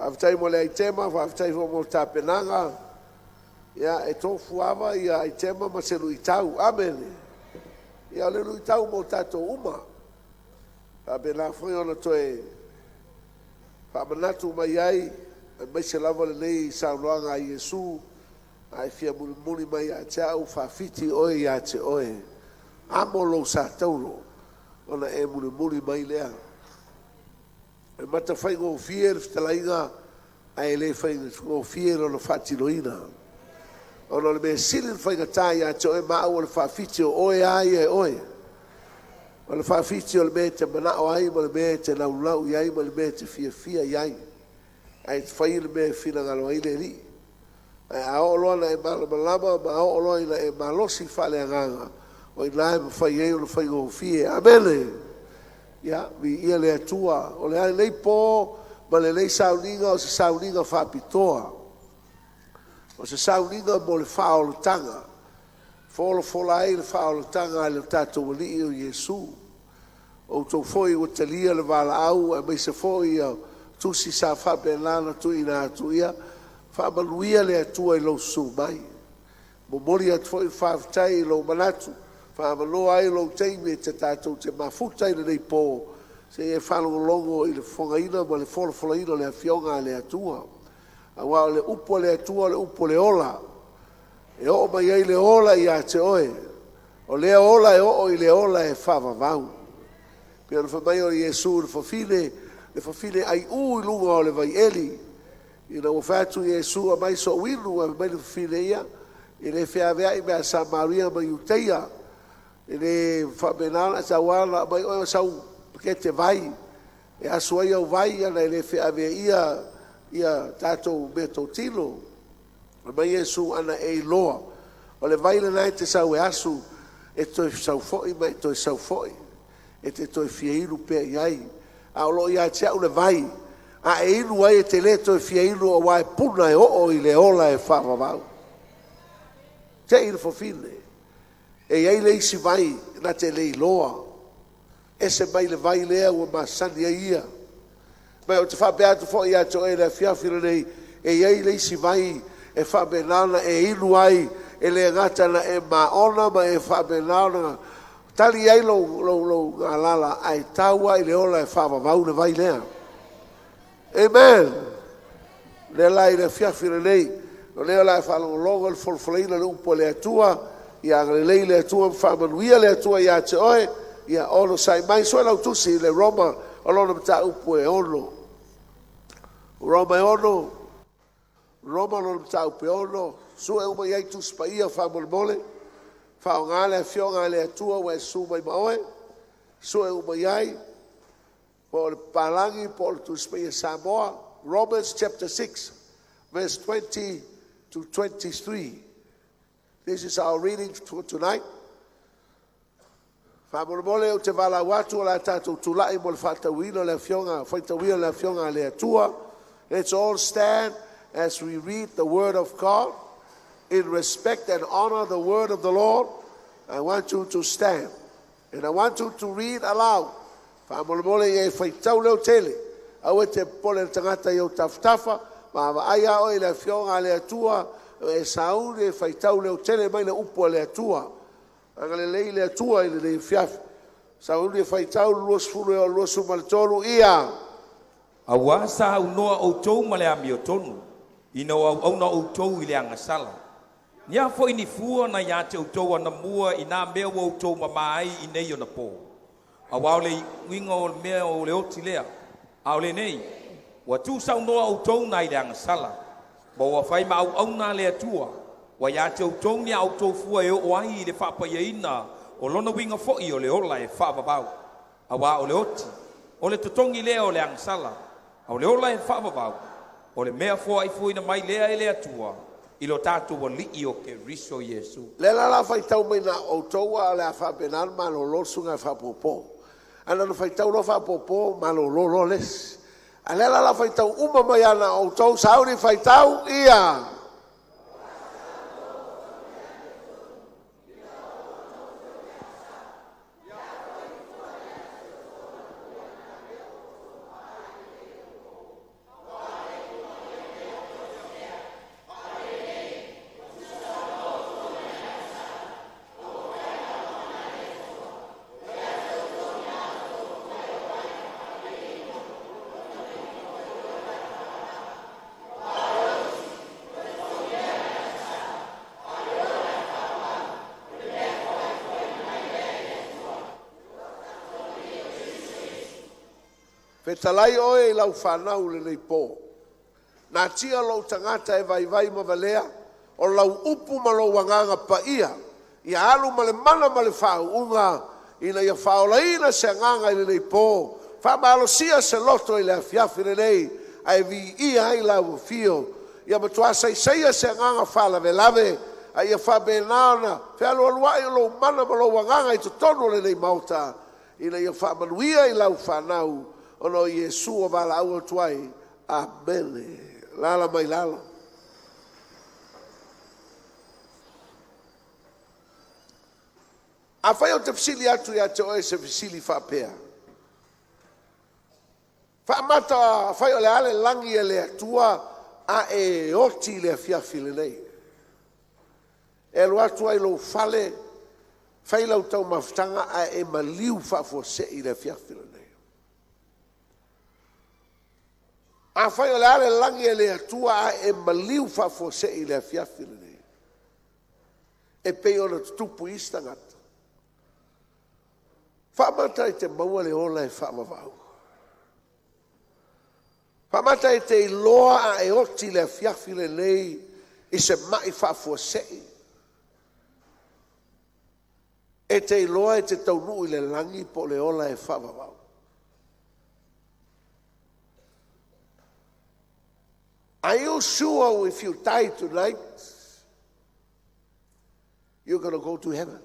Faafetai mo le aitema, faafetai foi mo tapenaga. Ia, e tofuava aitema ma se luitau. Amene. Ia, o le luitau mo tatou uma. E faapena foi ona toe faamanatu mai ai, aemaise lava lenei saunoaga a Iesu, “A e fia mulimuli mai ia te A'u, faafiti oe ia te oe, amo lou sa tauro ona e mulimuli mai lea.” E matafaigofie le fetalaiga ae le faigofie lona faatinoina, ona o le mea sili ona faigata ia te oe ma A'u o le faafiti o oe lava ia e oe. O le faafiti o le mea e te manao ai ma le mea e te naunau i ai ma le mea e te fiafia i ai, ae te fai le mea e finagalo ai le Alii. Ae a oo loa ina e malamalama ma oo loa ina e malosi faaleagaga, o i ina e mafai ai ona faigofie. Amene. Ia, viia le Atua. O lenei po ma lenei sauniga o se sauniga faapitoa, o se sauniga mo le faaolataga, e folafola ai le faaolataga a lo tatou Alii o Iesu. O outou foi ua talia le valaau aemaise foi tusi sa faapena ona tuuina atu, ia faamanuia le Atua i lou susu mai. E momoli atu foi le faafetai i lou manatu e faaavanoa ai lou taimi tatou te mafuta ai i lenei po se i e faalogologo i le fofogaina ma le folafolaina o le Afioga a le Atua. Aua o le upu a le Atua o le upu o le ola, e oo mai ai le ola ia te oe, o lea ola e oo i le ola e faavavau. E pei ona fai mai o Iesu i le fafine, le fafine aiu i luga o le vaieli, ina ua fai atu Iesu, “Aumai sou inu.” Ae fai mai le fafine, “Ia, e le feaveai mea a Samaria ma Iutaia. E le faapena ona e tatau lava ona aumai oe sau pakete vai e asu ai au vai, ona e le feaveaia tatou meatotino.” Fai mai Iesu, “Ana e iloa, o le vai lena e te sau e asu, e te toe sau foi ma e toe sau foi e te toe fia inu pea i ai. A o lo o ia te A'u le vai, a e inu ai e te le toe fia inu aua e puna e oo i le ola e faavavau.” Tei le fafine, e i ai le isi vai na te le iloa, ese mai le vai lea ua masani ai ia. Ma ou te faapea atu foi ia te oe i le afiafi lenei, e i ai le isi vai e faapena ona e inu ai, e le gata ina e maona ma e faapena ona tali ai lou galala, ae tau lava i le ola e faavavau le vai lea. Amen. O lea la i le afiafi lenei, o lea o le a e faalogologo i le folafolaina o le upu a le Atua, ia agalelei le Atua ma faamanuia le Atua ia te oe. Ia onosai mai. Sue lau Tusi i le Roma o lona Mataupu e 6. Roma e 6, Roma lona Mataupu e 6, sue uma i ai Tusi Paia faamolemole. Faaaoga le Afioga a le Atua ua e susu mai ma oe, sue uma i ai, po o le Papalagi po o le Tusi Paia Samoa. Romans Chapter 6 verse 20 to 23. This is our reading for tonight. Faamolemole ou te valaau atu o le a tatou tulai mo le faatauina o le Afioga, faitauina o le Afioga a le Atua. Let's all stand as we read the Word of God in respect and honor the Word of the Lord. I want you to stand and I want you to read aloud. Faamolemole ia e faitau leo tele. Aua e te popole i le tagata i ou tafatafa, vaavaai lava oe i le Afioga a le Atua, e sauni e faitau leotele mai le upu a le Atua. Agalelei le Atua i lenei afiafi. Sauni e faitau le 20 e oo i le 23. Ia. Auā sa aunoa outou ma le amiotonu, ina o auauna outou i le agasala. Ni a foi ni fua na ia te outou anamua i nā mea ua outou mamā ai i nei ona pō. Auā o le iuga o mea o le oti lea. A o lenei, ua tuusaunoa outou nai le agasala, ma ua fai ma auauna a le Atua, ua ia te outou ni a outou fua e oo ai i le faapaiaina o lona uiga foi o le ola e faavavau. Auā o le oti, o le totogi lea o le agasala, a o le ola e faavavau, o le mea foaifuaina mai lea e le Atua i lo tatou Alii o Keriso Iesu. Lea la o le a faitau mai na o outou, a o le a faapena ona malolo le susuga i le faapopo. Ae na ona faitau loa faapopo malolo loa le isi. A o lea la o le a faitau uma mai lava na o outou, sauni faitau ia. Fetalai oe i lau fanau i lenei po. Natia lou tagata e vaivai ma valea, o lau upu ma lou agaga paia, ia alu ma le mana ma le faauuga, ina ia faaolaina se agaga i lenei po, faamalosia se loto i le afiafi lenei, ae viia ai lau afio. Ia matua saisaia se agaga faalavelave, a ia faapena ona fealualuai lou mana ma lou agaga i totonu o lenei maota, ina ia faamanuia i lau fanau, ona o Iesu ua valaau atu ai. Amene. Alaala mai lalo. Afai ou te fesili atu ia te oe i se fesili faapea, faamata afai o le a le lagi e le Atua a e oti i le afiafi lenei, e alu atu ai i lou fale, fai lau taumafataga ae e maliu faafuasei i le afiafi lenei. Afai o le a le lagi a le Atua ae e maliu faafuasei i le afiafi lenei, e pei ona tutupu i isi tagata, faamata e te maua le ola e faavavau? Faamata e te iloa a e oti i le afiafi lenei i se mai faafuasei, e te iloa e te taunuu i le lagi po o le ola e faavavau? Are you sure if you die tonight, you're going to go to heaven?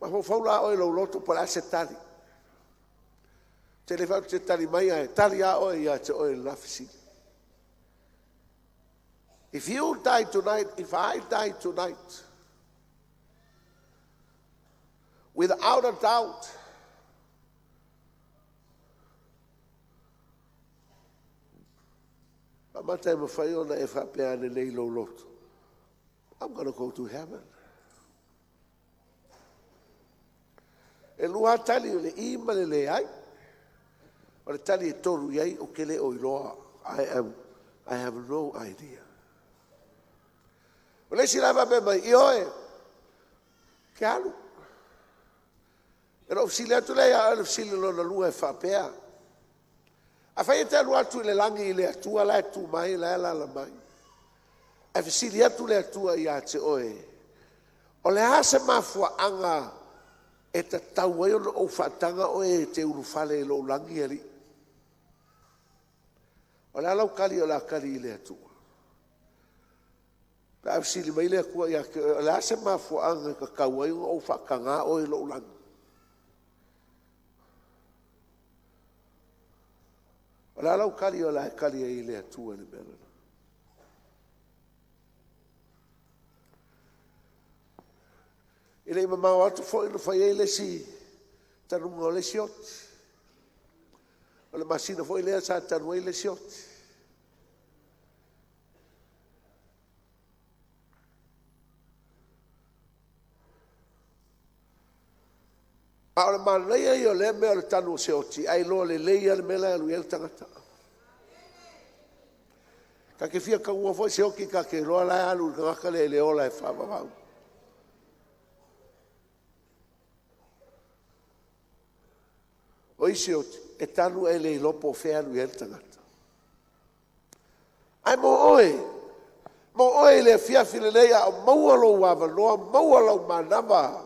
Mafaufau la oe i lou loto po o le a se tali. Ou te le fai atu e te tali mai, ae tali lava oe ia te oe i lena fesili. If you die tonight, if I die tonight, without a doubt, faamata e mafai ona e faapea ane nei i lou loto, I'm gonna go to heaven. E lua lava tali, o le i ma le leai. O le tali e tolu i ai, ou te le o iloa. I have no idea. O le isi la e faapea mai, ioe, ou te alu. Ona ou fesili atu lea ia oe i le fesili lona lua e faapea, afai e te alu atu i le lagi i le Atua la e tu mai, la e alaala mai, ae fesili atu le Atua ia te oe, o le a se mafuaaga e tatau ai ona ou faataga oe e te ulufale i lou lagi Alii? O le a lau tali o le a tali i le Atua? Pe a fesili mai le Atua ia te oe, o le a se mafuaaga e tatau ai ona ou faataga oe i lou lagi? O le a lau tali o le a e tali ai i le Atua i le mea lena? E le i mamao atu foi na fai ai le isi tanuga o le isi oti. O le masina foi lea sa tanu ai le isi oti. A o le manaia ia o lea mea o le tanu o se oti, ae iloa lelei lava le mea la e alu i ai le tagata. Ta te fia tanua foi se oti ta te iloa o la e alu i le tagata lea i le ola e faavavau. O isi oti, e tanu ae le iloa po o fea e alu i ai le tagata. Ae mo oe, mo oe i le afiafi lenei a o maua lou avanoa, maua lou manava,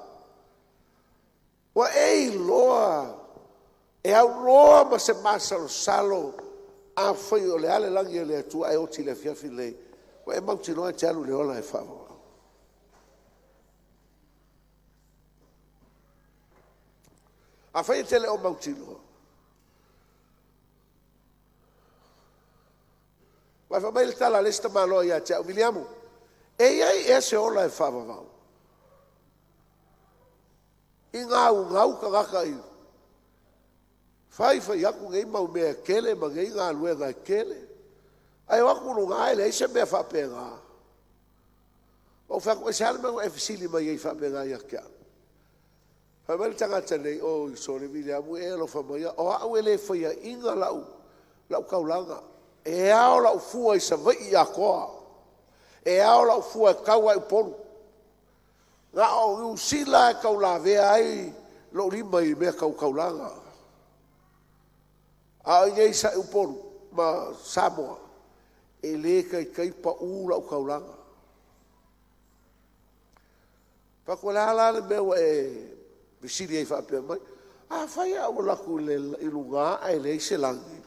ua e iloa e aunoa ma se masalosalo, afai o le a le lagi a le Atua ae e oti i le afiafi lenei, ua e mautinoa e te alu i le ola e faavavau? Afai e te le o mautinoa, aua fai mai le tala a le isi tamaloa ia te au, “Viliamu, e i ai ea se ola e faavavau?” I gaugau tagata i fai fai atu nei mau mea e tele ma nei galuega e tele, ae o atu i luga e leai se mea faapena. Ou fai atu, aisea le mea ua e fesili mai ai faapena ia te au? Fai mai le tagata nei, oi sole Viliamu, e alofa maia, o au e le faiaina lau taulaga, e ao lau fua i Savaii atoa, e ao lau fua e tau lava i Upolu. Na o Niu Sila e taulavea ai lou lima i mea tau taulaga, a o i inei i Upolu ma Samoa, e le taitai pau lau taulaga. Ou fai atu, o le a la le mea ua e fesili ai faapea mai? Afai ae ou alu atu i luga ae leai se lagi,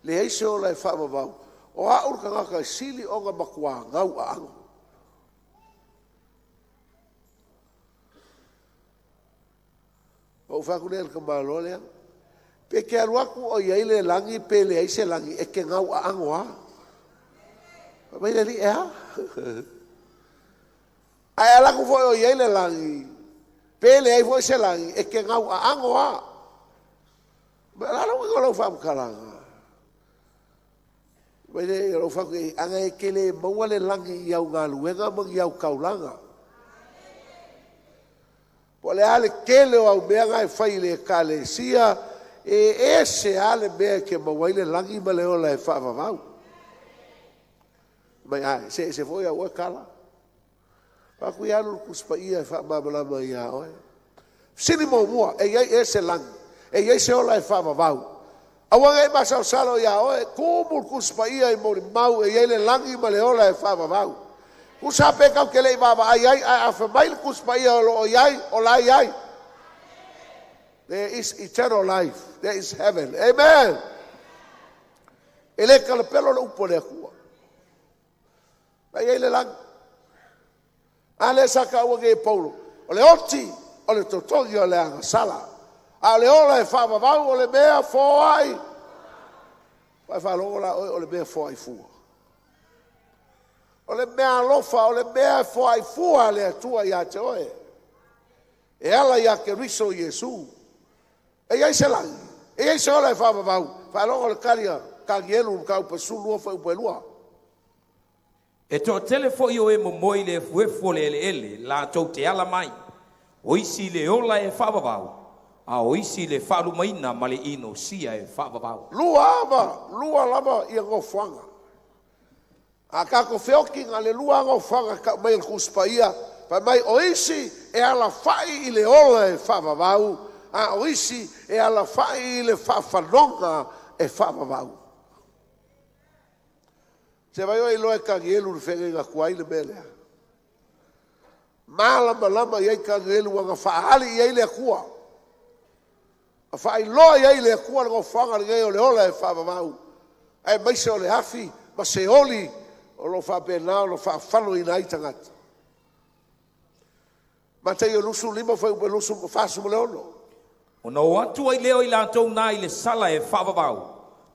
leai se ola e faavavau, o au le tagata e sili ona matua gauaano. Ona ou fai atu lea i le tamaloa lea, pe te alu atu o i ai le lagi pe leai se lagi, e te gauaano lava. Fai mai le alii, e a? A e alu atu foi o i ai le lagi, pe leai foi se lagi, e te gauaano lava. O le a le uiga o lau faamatalaga? Fai mai lea, ou fai atu i ai, leaga e te le maua le lagi i au galuega ma ni au taulaga. Po o le a le tele o au mea na e fai i le ekalesia, e ese lava le mea e te maua ai le lagi ma le ola e faavavau. Fai mai, a, se ese foi au oe tala. Ou fai atu, ia alu i le Tusi Paia e faamalamalama ai ia oe. Fesili muamua, e i ai ea se lagi? E i ai se ola e faavavau? Aua ne i masalosalo ia oe, e tumu le Tusi Paia i molimau e i ai le lagi ma le ola e faavavau. Tusa pe tatou te le i vaavaai i ai, ae a fai mai le Tusi Paia o lo o i ai, o la e i ai. There is eternal life. There is heaven. Amen. E le talapelo le upu a le Atua. La e i ai le lagi. A lea sa taua nei e Paulo, o le oti o le totogi o le agasala, a o le ola e faavavau o le mea foai. Ua e faalogo la oe o le mea foai fua? O le meaalofa, o le mea e foai fua a le Atua ia te oe, e ala ia Keriso Iesu. E i ai se lagi? E i ai se ola e faavavau? Faalogo i le tali a Tanielu Mataupu 12 fuaiupu 2. E toatele foi o e momoe i le efuefu o le eleele latou te ala mai, o isi i le ola e faavavau, a o isi i le faalumaina ma le inosia e faavavau. Lua lava ia nofoaga. A tatou feoti na o le lua lava nofoaga e tau mai e le Tusi Paia, fai mai o isi e alafai i le ola e faavavau, a o isi e alafai i le faafanoga e faavavau. Se i vaai o iloa e Tanielu le feagaiga tuai le mea lea. Malamalama i ai Tanielu na faaali i ai le Atua. Na faailoa i ai e le Atua le nofoaga lenei o le ola e faavavau, aemaise o le afi ma Seoli o lo o faapena ona faafanoina ai tagata. Mataio 25 fuaiupu 46. Ona o atu ai lea o i latou na i le sala e faavavau,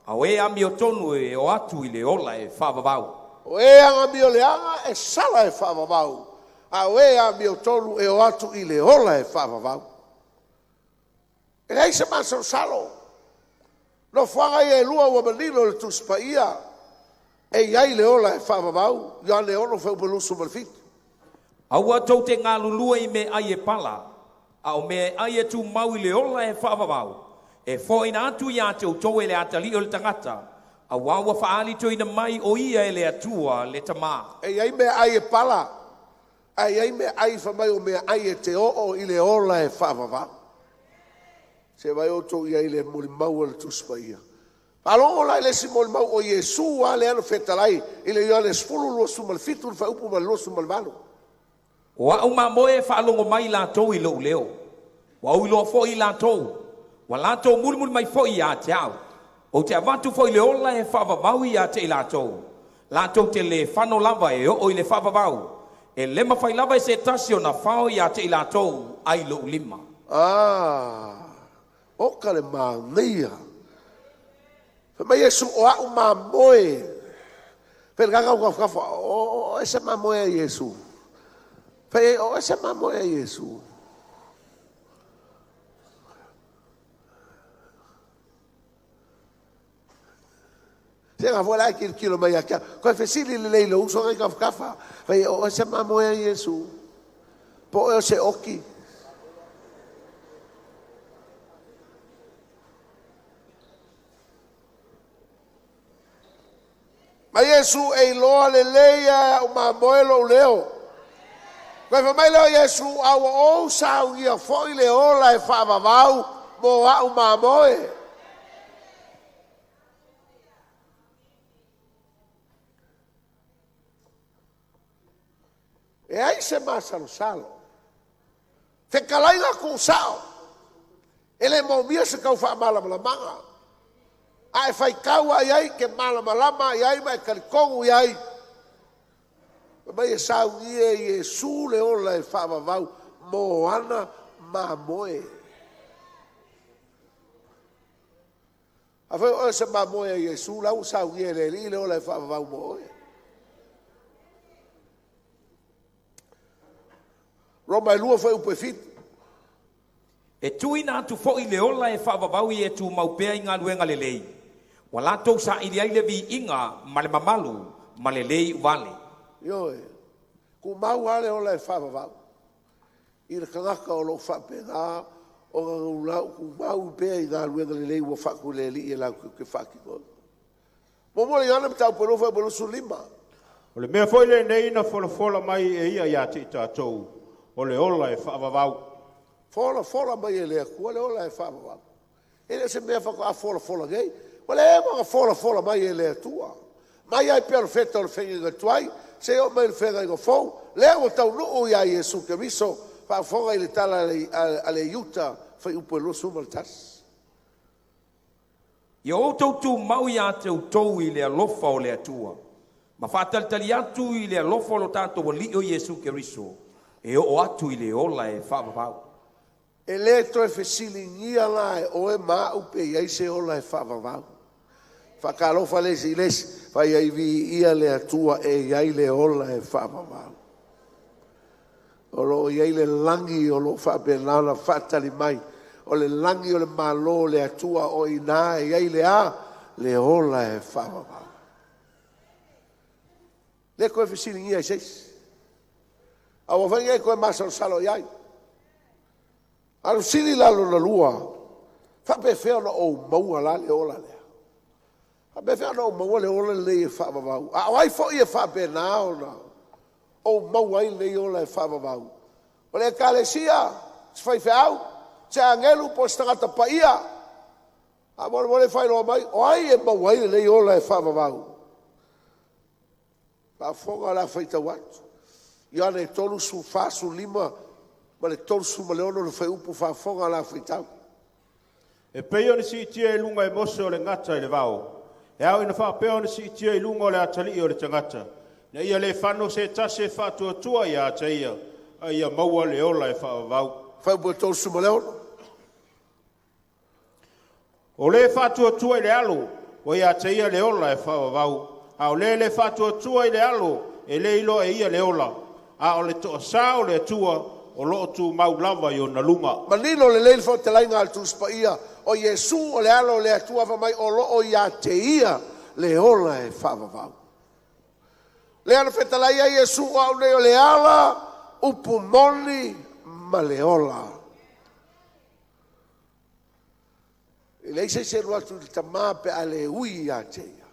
a o e amiotonu e o atu i le ola e faavavau. O e amioleaga e sala e faavavau, a o e amiotonu e o atu i le ola e faavavau. E leai se masalosalo. Nofoaga ia e lua ua manino i le Tusi Paia, e i ai le ola e faavavau. Ioane 6 fuaiupu 27. Aua tou te galulue i meaai e pala, a o meaai e tumau i le ola e faavavau, e foaina atu ia te outou e le Atalii o le tagata, auā ua faalitoina mai o ia e le Atua le Tamā. E i ai meaai e pala, ae i ai meaai fai mai o meaai e te oo i le ola e faavavau. Se i vaai outou i ai i le molimau a le Tusi Paia. Faalogo la i le isi molimau o Iesu lava lea na fetalai i le Ioane 10, 27 le fuaiupu ma le 28. O au mamoe e faalogo mai latou i lou leo. Ua ou iloa foi i latou, ua latou mulimuli mai foi ia te au. Ou te avatu foi le ola e faavavau ia te i latou, latou te le fano lava e oo i le faavavau. E le mafai lava e se tasi ona fao ia te i latou ai lou lima. Ah, oka le manaia. Fai mai Iesu, o au mamoe. Fai le gaga o tafatafa, o oe se mamoe a Iesu. Fai ai, o oe se mamoe a Iesu. Se na foi la e tilotilo mai ia te au. Toe fesili lelei i lou uso la e i tafatafa. Fai ai, o oe se mamoe a Iesu. Po o oe o se oti. Ma Iesu e iloa lelei lava e au mamoe lou leo. Toe fai mai lea o Iesu, A ua ou saunia foi le ola e faavavau mo a'u mamoe. E ai se masalosalo, fetalaiga tuusao, e le moomia se tau faamalamalamaga. A e faitau lava i ai, e te malamalama lava i ai ma e talitonu i ai. Fai mai e saunia e Iesu le ola e faavavau mo ana mamoe. Afai o oe o se mamoe a Iesu, o la ua saunia e le Alii le ola e faavavau mo oe. Roma e 2 fuaiupu e 7. E tuuina atu foi le ola e faavavau i e tumau pea i galuega lelei, ua latou saili ai le viiga ma le mamalu ma le le iuvale. Ioe, tumau lava le ola e faavavau i le tagata o lo o faapena ona naunau pea i galuega lelei ua faatu e le Alii latou te faatinoina. Muamua Ioane Mataupu e 2 fuaiupu 25. O le mea foi lenei na folafola mai e ia ia te i tatou, o le ola e faavavau. Folafola mai e le Atua le ola e faavavau. E le o se mea faatoa folafola nei, ua leva ona folafola mai e le Atua, mai lava i Perofeta o le Feagaiga Tuai seia oo mai i le Feagaiga Fou, lea ua taunuu ia Iesu Keriso. Faafofoga i le tala a le Iuta, fuaiupu e 21. Ia outou tumau ia te outou i le alofa o le Atua, ma faatalitali atu i le alofa o lo tatou Alii o Iesu Keriso, e oo atu i le ola e faavavau. E le toe fesiligia la e oe ma au pe i ai se ola e faavavau. Faatalofa le isi i le isi, fai i ai, Viia le Atua e i ai le ola e faavavau. O lo o i ai le lagi o lo o faapena ona faatali mai. O le lagi o le Malo o le Atua, o i ina e i ai le a? Le ola e faavavau. E le toe fesiligia e se isi. Aua foi ne i e toe masalosalo i ai. A o le fesili la lona lua, e faapefea ona ou maua la le ola lea? E faapefea ona ou maua le ola lenei e faavavau? A o ai foi e faapena ona ou maua ai lenei ola e faavavau? O le ekalesia? Se faifeau? Se agelu? Po o se tagata paia? Faamolemole faailoa mai, o ai e maua ai lenei ola e faavavau? Faafofoga o le a faitau atu. Ioane 3, 45 ma le 36 le fuaiupu, faafofoga o le a faitau. E pei ona siitia i luga e Mose o le gata i le vao, e ao ina faapea ona siitia i luga o le atalii o le tagata, ina ia le fano se tasi e faatuatua ia te ia, a ia maua le ola e faavavau. Fuaiupu 36. O le faatuatua i le alo, ua ia te ia le ola e faavavau, a o le le faatuatua i le alo, e le iloa e ia le ola, a o le toasā o le Atua o lo o tumau lava i ona luga. Manino lelei le faamatalaga a le Tusi Paia, o Iesu o le alo o le Atua, fai mai o lo o ia te ia le ola e faavavau. Lea na fetalai ai Iesu, o au nei o le ala, upu moni ma le ola. E leai se isi e alu atu i le Tama pe a le ui ia te ia.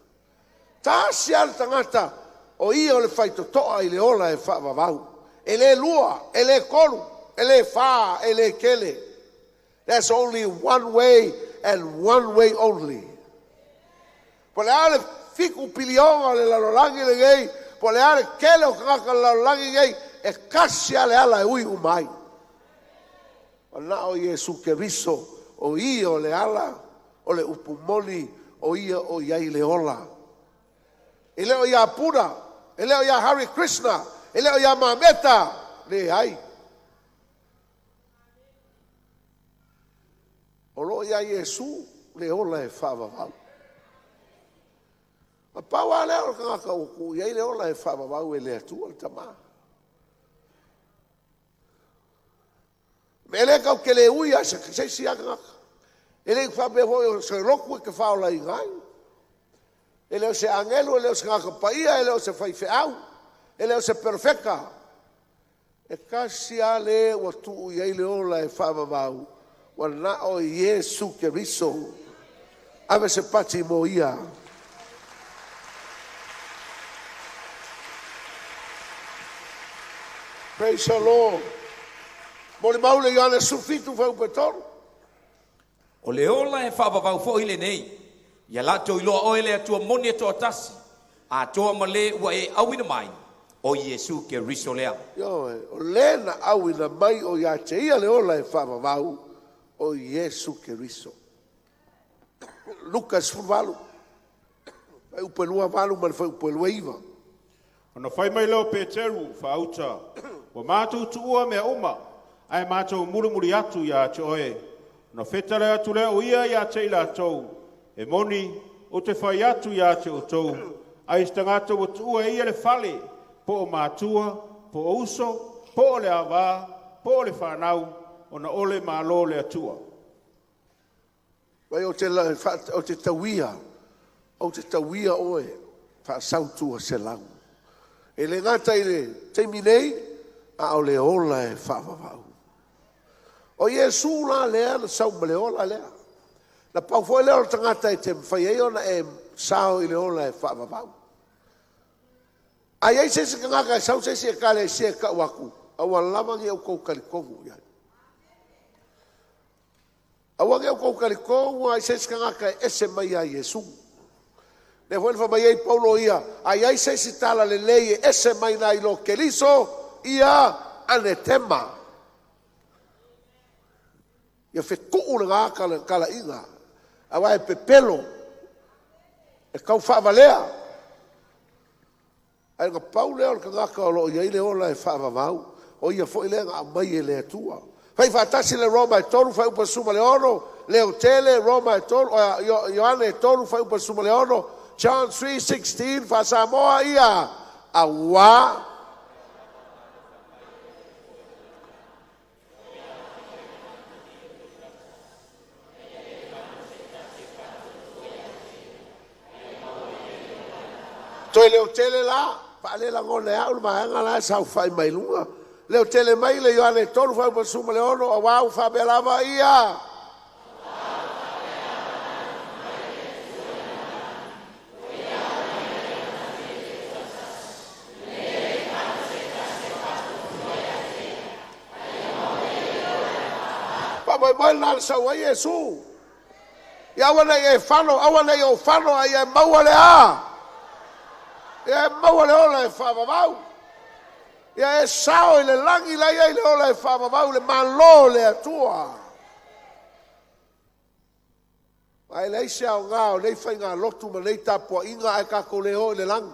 Tasi lava le tagata o ia o le faitotoa i le ola e faavavau. E le lua, e le tolu, e le fa, e le tele. There's only one way and one way only. Po o le a le 7 piliona o le lalolagi lenei, po o le a le tele o tagata o le lalolagi lenei, e tasi lava le ala e ui uma ai. O na o Iesu Keriso, o ia o le ala, o le upu moni, o ia o i ai le ola. E le o ia Buddha, e le o ia Hare Krishna, e le o ia Mameta, leai. O lo o ia Iesu le ola e faavavau. Na pau lava lea o le tagata ua tuu i ai le ola e faavavau e le Atua le Tama. Mea lea tatou te le ui lava i se isi lava tagata. E le i faapea foi o se lotu e te faaolaina ai. E le o se agelu, e le o se tagata paia, e le o se faifeau, e le o se perofeta. E tasi lava le ua tuu i ai le ola e faavavau, ua na o Iesu Keriso. Ave se pati mo ia. Praise the Lord. Molimau le Ioane 17 fuaiupu e 3. O le ola e faavavau foi lenei, ia latou iloa oe le Atua moni e toatasi, atoa ma le ua e auina mai, o Iesu Keriso lea. Ioe, o le na auina mai o ia te ia le ola e faavavau, o Iesu Keriso. Luka 18, fuaiupu e 28 ma le fuaiupu e 29. Ona fai mai lea o Peteru faauta, ua matou tuua mea uma, ae matou mulimuli atu ia te oe. Ona fetale atu lea o ia ia te i latou, e moni, ou te fai atu ia te outou, ai se tagata ua tuua e ia le fale, po o matua, po o uso, po o le ava, po o le fanau, ona o le Malo o le Atua. Vai ou te tauia, ou te tauia oe faasau 100. E le gata i le taimi nei, a o le ola e faavavau. O Iesu la lea na sau ma le ola lea. Na pau foi lea o le tagata e te mafai ai ona e sao i le ola e faavavau. A i ai se isi tagata e sau se isi Ekalesia e tau atu, aua lava ne i outou talitonu i ai. Aua ne i outou talitonu lava i se isi tagata e ese mai ia Iesu. Lea foi na fai mai ai Paulo ia, a i ai se isi talalelei e ese mai nai lo Keriso, ia anetema. Ia fetuu lena talaiga, aua e pepelo, e taufaavalea. Ae na pau lea o le tagata o lo o i ai le ola e faavavau, o ia foi lea na aumai e le Atua. Fai faatasi le Roma e 3 fuaiupu e 16, leotele Roma e 3, Ioane e 3 fuaiupu e 16, John 3:16 faa-Samoa ia, auā. Toe leotele la, faalelagona e au le vaega la e saofai mai luga. Leotele mai le Ioane 3 fuaiupu e 16, auā ua faapea lava ia. Faamoemoe lena na sau ai Iesu. Ia aua ne i e fano, aua ne i ou fano, a ia e maua le a? Ia e maua le ola e faavavau. Ia e sao i le lagi la e i ai le ola e faavavau, le Malo o le Atua. Ae leai se aoga o nei faigalotu ma nei tapuaiga ae tatou le o i le lagi.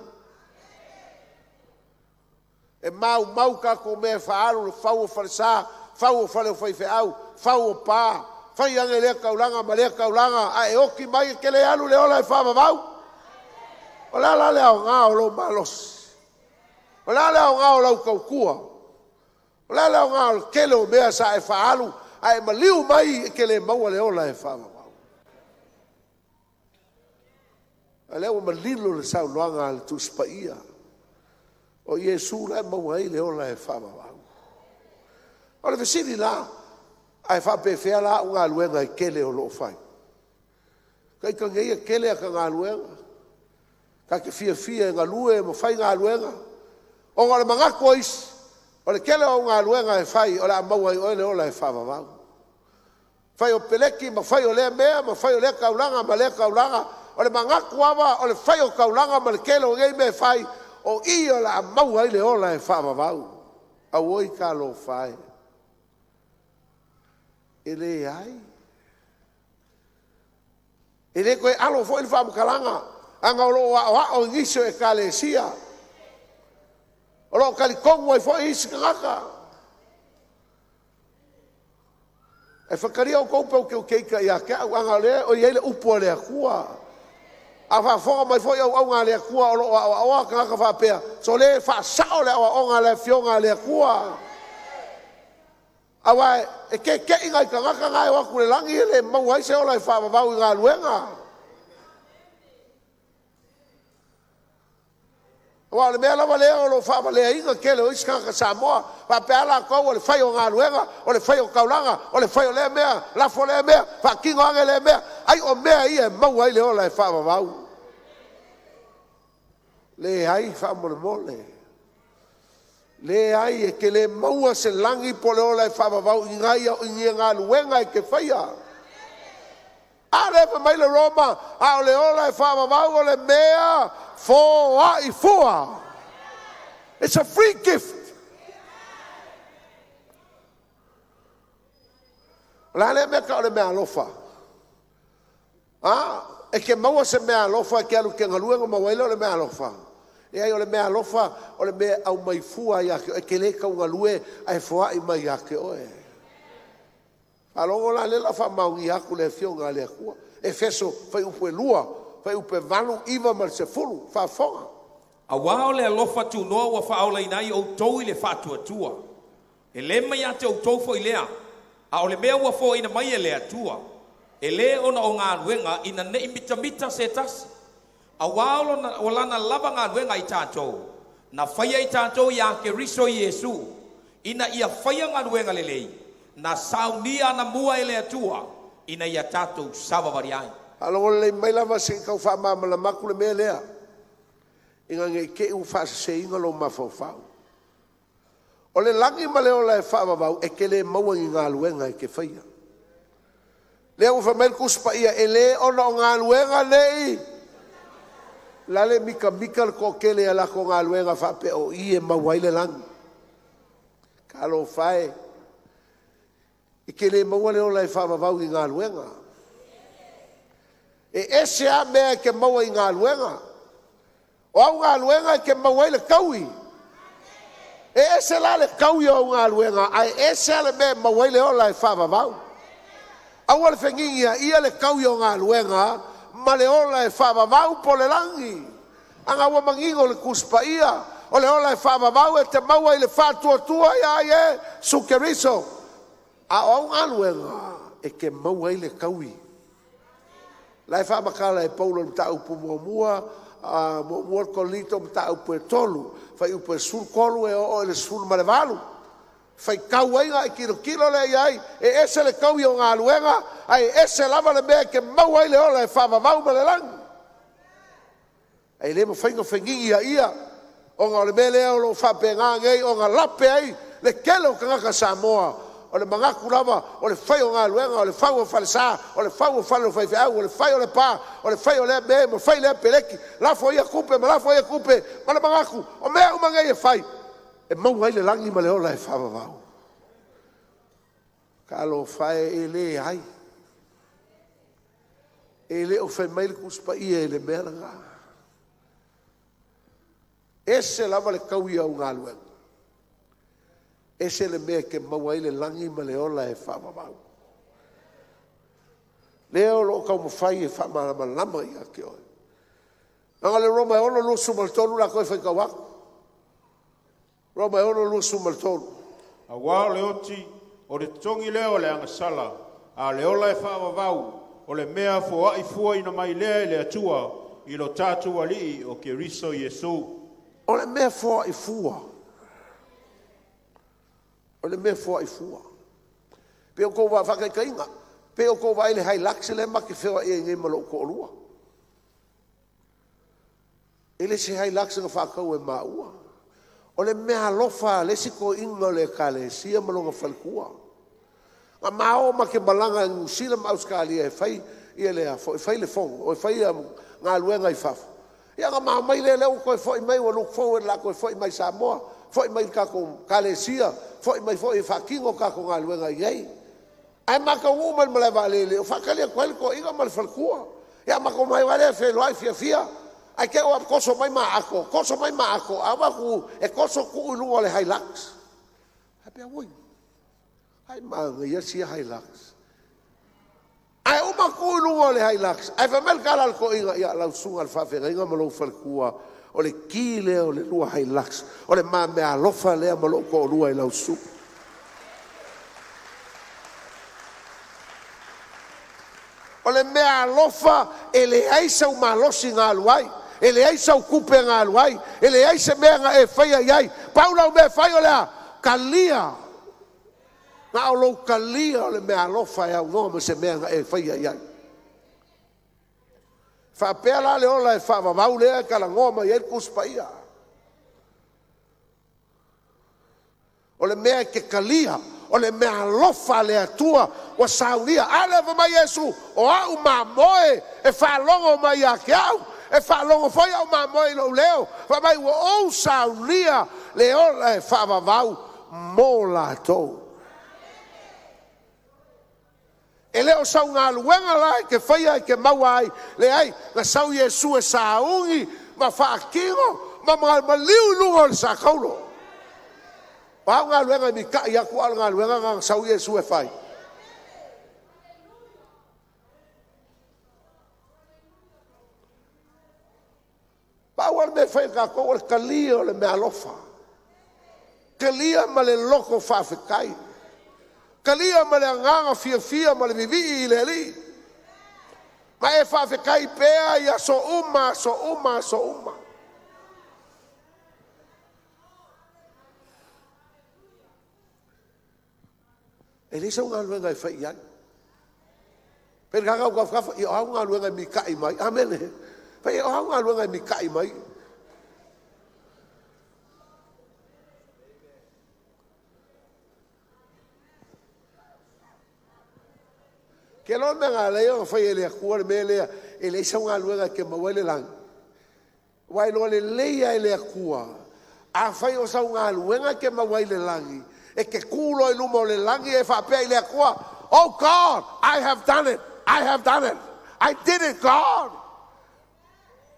E maumau tatou mea e faaalu, le fau o falesa, fau o fale o faifeau, fau o pa, fai ane lea taulaga ma lea taulaga, ae oti mai e te le alu i le ola e faavavau. O le a la le aoga o lou malosi? O le a le aoga o lau tautua? O le a le aoga o le tele o mea sa e faaalu, ae maliu mai e te le maua le ola e faavavau? A lea ua manino le saunoaga a le Tusi Paia, o Iesu la e maua ai le ola e faavavau. O le fesili la, ae faapefea la au galuega e tele o lo o fai? Taita nei e tele ata galuega, ta te fiafia e galue ma fai galuega, ona o le manatu o isi, o le tele o au galuega e fai o le a maua ai e oe le ola e faavavau. Fai o peleki ma fai o lea mea ma fai o lea taulaga ma lea taulaga, o le manatu lava o le fai o taulaga ma le tele o nei mea e fai, o i o le a maua ai le ola e faavavau. Auoi talofa e, e leai. E le toe alo foi le faamatalaga, leaga o lo o aoao i nisi o Ekalesia, o lo o talitonu ai foi isi tagata. Ae faitalia outou pe outou te ita ia te au, leaga o lea e i ai le upu a le Atua. A faafofoga mai foi auauna a le Atua o lo o aoaoa tagata faapea, sole faasao le aoaoga a le Afioga a le Atua. Aua e keke'i nai tagata na e o atu i le lagi e le maua ai se ola e faavavau i galuega. Aua o le mea lava lea o lo o faavaleaina le tele o isi tagata Samoa, faapea lava latou o le fai o galuega, o le fai o taulaga, o le fai o lea mea, lafo lea mea, faatino ane lea mea, ai o mea ia e maua ai le ola e faavavau. Leai faamolemole. Leai, e te le maua se lagi po o le ola e faavavau i ni galuega e te faia. A lea e fai mai le Roma, a o le ola e faavavau o le mea foai fua. It's a free gift. O le a lea mea e tau o le meaalofa? A, e te maua se meaalofa e te alu e te galue ona maua ai lea o le meaalofa? Leai, o le meaalofa o le mea e aumai fua ia te oe, e te le tau galue ae foai mai ia te oe. Faalogo la, o lea o le a faamaonia atu le Afioga a le Atua. Efeso fuaiupu 2, fuaiupu 8, 9 ma le 10. Faafofoga. Auā o le alofa tunoa ua faaolaina ai outou i le faatuatua. E le mai ia te outou foi lea, a o le mea ua foaina mai e le Atua. E le ona o galuega, ina ne i mitamita se tasi. Auā o lana lava galuega i tatou, na faia i tatou ia Keriso Iesu, ina ia faia galuega lelei, na saunia anamua e le Atua, ina ia tatou savavali ai. Faalogo lelei mai lava se i tau faamalamalama atu le mea lea, ina ne i te i ua faaseseina lou mafaufau. O le lagi ma le ola e faavavau, e te le maua i ni galuega e te faia. Lea ua fai mai le Tusi Paia, e le ona o galuega nei, o la le mitamita le toatele i a latou galuega faapea o i e maua ai le lagi. Talofa e, e te le maua le ola e faavavau i galuega. E ese lava mea e te maua i galuega. O au galuega e te maua ai le taui. E ese la le taui o au galuega, ae ese lava le mea e maua ai le ola e faavavau. Aua le feginiaia le taui o galuega ma le ola e faavavau po o le lagi. Leaga ua manino le Tusi Paia, o le ola e faavavau e te maua i le faatuatua ia Iesu Keriso. A o au galuega e te maua ai le taui. O la e faamatala e Paulo i le mataupu muamua, muamua Korinito mataupu e 3, fuaiupu e 13 e oo i le 18. Faitau ai ona e tilotilo lea i ai, e ese le taui o galuega, ae ese lava le mea e te maua ai le ola e faavavau ma le lagi. Ae le mafai ona feginiaia, ona o le mea lea o lo o faapena nei ona lape ai le tele o tagata Samoa. O le manatu lava o le fai o galuega, o le fau o falesa, o le fau o fale o faifeau, o le fai o le pa, o le fai o lea mea, ma fai lea peleki, lafo ia tupe ma lafo ia tupe, ma le manatu o mea uma nei e fai e maua ai le lagi ma le ola e faavavau. Talofa e, e leai. E le o fai mai le Tusi Paia i le mea lena. Ese lava le taui o au galuega, ese le mea e te maua ai le lagi ma le ola e faavavau. Lea o lo o taumafai e faamalamalama ia te oe. Leaga o le Roma e 6:23 latou e faitau atu. Roma e 6:23. Auā o le oti, o le totogi lea o le agasala, a o le ola e faavavau, o le mea foai fuaina mai lea e le Atua i lo tatou Alii o Keriso Iesu. O le mea foai fua. O le mea foai fua. Pe o tou faataitaiga, pe o tou vaai i le Hilux lea ma te feoai ai nei ma lou toalua. E le se Hilux na faatau e maua. O le meaalofa a le isi toeaina o le Ekalesia ma lona faletua. Na ma o ma te malaga i Niu Sila ma Ausetalia e fai fai le fono, e fai galuega i fafo. Ia ona ma omai lea, lea ua toe foi mai, ua look forward o le a toe foi mai i Samoa, foi mai i le tatou Ekalesia, foi mai foi e faatino tatou galuega i inei. Ae ma taunuu mai i le malae vaalele, o faatali atu ai le toeaina ma le faletua. Ia matou omai loa lea feiloai fiafia, ae te i ua toso mai ma ato, toso mai ma ato, ae vaai atu e toso tuu i luga o le Hilux. Faapea, oi, ai manaia sia Hilux. Ae uma tuu i luga o le Hilux, ae fai mai le tala a le toeaina, ia lau susuga i le faafeagaiga ma lou faletua, o le ki lea o le lua Hilux, o le ma meaalofa lea ma lou toalua i lau susuga. O le meaalofa e leai sau malosi na alu ai, e leai sau tupe na alu ai, e leai se mea na e faia i ai. Pau lau mea e fai o le a? Talia. Na o lou talia o le meaalofa e aunoa ma se mea na e faia i ai. Faapea la le ola e faavavau lea e talanoa mai ai le Tusi Paia. O le mea e ke kalia, o le mea alofa a le Atua ua saunia. A lea fai mai Iesu, o au mamoe e faalogo mai ia te au, e faalogo foi au mamoe i lou leo. Fai mai ua ou saunia le ola e faavavau mo latou. E le o sau galuega la e te faia e te maua ai, leai, na sau Iesu e sauni ma faatino ma maliu i luga o le sataulo. O au galuega e mita'i atu a o le galuega lena na sau Iesu e fai. Pau lava le mea e fai e tatou o le talia o le meaalofa, talia ma le loto faafetai, talia ma le agaga fiafia ma le vivii i le Alii, ma e faafetai pea i aso uma, aso uma, aso uma. E leai sau galuega e fai i ai. Pei o le tagata o au galuega e mita'i mai. Amene. Fai o au galuega e mita'i mai. Ke loa le mea na alai ona fai e le Atua le mea lea e leai sau galuega e te maua ai le lagi. Ua iloa lelei lava e le Atua, afai o sau galuega e te maua ai le lagi, e te tu loa i luma o le lagi e faapea i le Atua, Oh God, I have done it, I have done it, I did it God.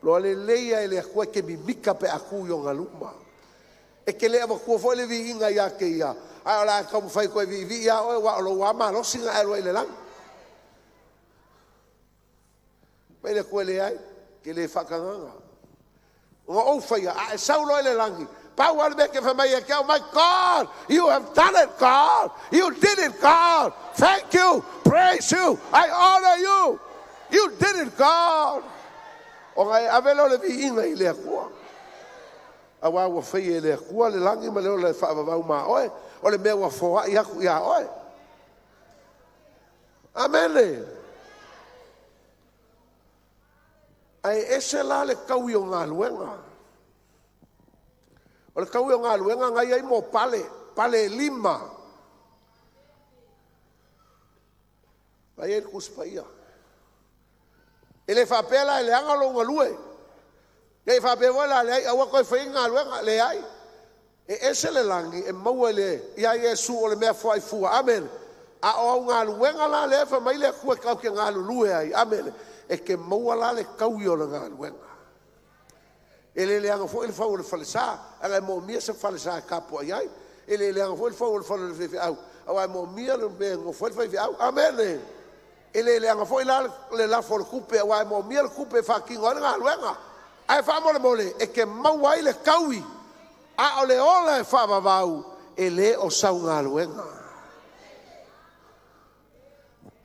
Iloa lelei lava e le Atua e te mimita pe a tu i ona luma. E te le avatua foi le viiga ia te ia, ae o le a taumafai e toe viivii lava oe aua o lou lava malosi na e alu ai i le lagi. Fai mai le Atua, e leai, ou te le faatagaga ona ou faia, a e sau loa i le lagi, pau lava le mea e te fai mai ia te au, my God, you have done it, God, you did it, God, thank you, praise you, I honor you, you did it, God. Ona e ave lea o le viiga i le Atua. Aua ua faia e le Atua le lagi ma le ola e faavavau ma oe, o le mea ua foai atu ia oe. Amene. Ae ese la le taui o galuega. O le taui o galuega na i ai mo pale, pale e 5. Na i ai le Tusi Paia. E le faapea la e leaga lou galue. Ne i faapea foi la leai aua toe faia ni galuega, leai. E ese le lagi e maua ia Iesu o le mea foai fua. Amene. A o au galuega la lea e fai mai le Atua tatou te galulue ai. Amene. E te maua la le taui o le galuega. E le leaga foi le fau o le falesa, aga e moomia se falesa e tapuai ai. E le leaga foi le fau o le fale o le faifeau, aua e moomia le mea e nofo ai le faifeau. Amene. E le leaga foi la le lafo o le tupe, aua e moomia le tupe e faatino ai le galuega. Ae faamolemole e te maua ai le taui, a o le ola e faavavau e le o sau galuega.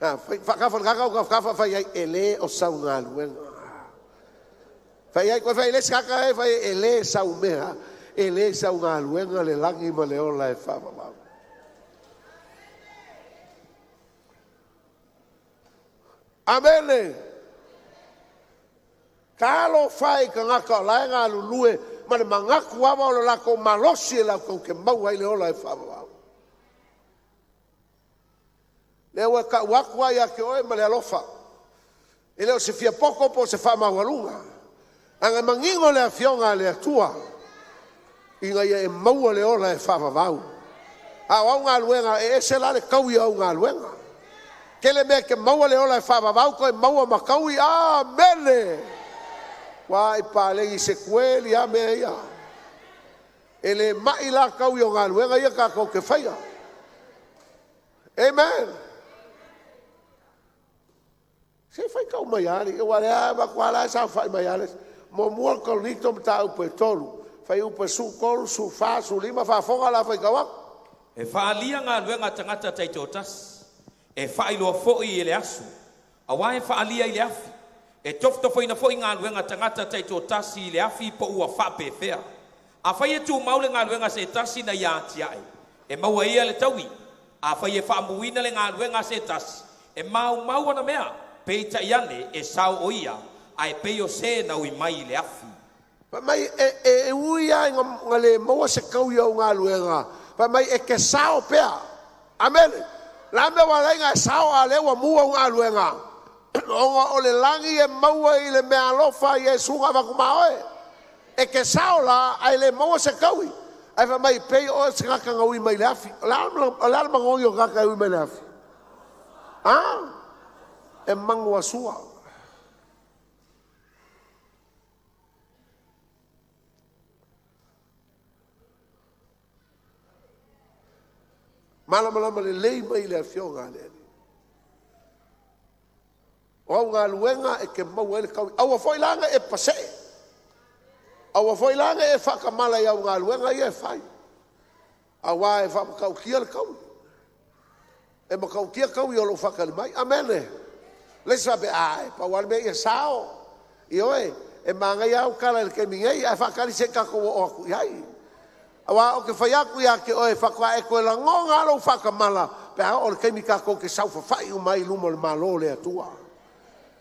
Faakafa le kaka o tafatafa fai ai, e le o sau galuega. Fai ai, koe fai le isi kaka e fai e le sau mea, e le sau galuega le lagi ma le ola e faavavau. Amene. Talofa e i tagata o la e galulue ma le manatu lava o le latou malosi e latou te maua ai le ola e faavavau. Lea ua tau atu ai ia te oe ma le alofa. E le o se fia poto po o se faamaualuga. Aga e manino le afioga a le Atua ina ia e maua le ola e faavavau. A o au galuega, e ese la le taui o au galuega. Tele mea e te maua le ola e faavavau, toe maua ma taui. Amene. Ua i palegi se kueli a mea ia. E le mai la taui o galuega ia tatou te faia. Amen. Se fai tau mai ali, ua lea va la sa fai mai ale. Mo mua Korinito mataupu e 3. Fai upu e 13, 14, 15, faafofoga la fai tau atu. E faalia galuega a tagata taitoatasi, e faailoa foi e le aso, auā e faalia i le afi. E tofotofoina foi galuega a tagata taitoatasi i le afi po ua faapefea. Afai e tumau le galuega a se tasi na ia atiae, e maua e ia le taui. Afai e faamuina le galuega a se tasi, e maumau ana mea, peitai ane e sao o ia, ae pei o se na ui mai i le afi. Fai mai e ui lava ina le maua se taui o au galuega, Fai mai e te sao pea. Amene. La mea ua ala ai ona e sao a o lea ua mu au galuega? Ona o le lagi e maua i le meaalofa a Iesu na avatu ma oe. E te sao la ae le maua se taui. Ae fai mai, pei oe o se tagata na ui mai le afi. O le a le manogi o le tagata e ui mai le afi? A? E manuasua. Malamalama lelei mai le Afioga a le Alii. O au galuega e te maua ai le taui. Aua foi la ne i e pasee. Aua foi la ne i e faatamala i au galuega ia e fai, aua e faamatautia le taui. E matautia taui o lo o faatali mai. Amene. Le isi faapea, a, e pau lava le mea ia sao. Ioe, e manaia lava au tala i le taimi nei, ae faatali se i tatou oo atu i ai. Aua ou te fai atu ia te oe, faatoa e toe lagona lava lou faatamala pe a oo i le taimi tatou te saofafai uma ai i luma o le Malo o le Atua.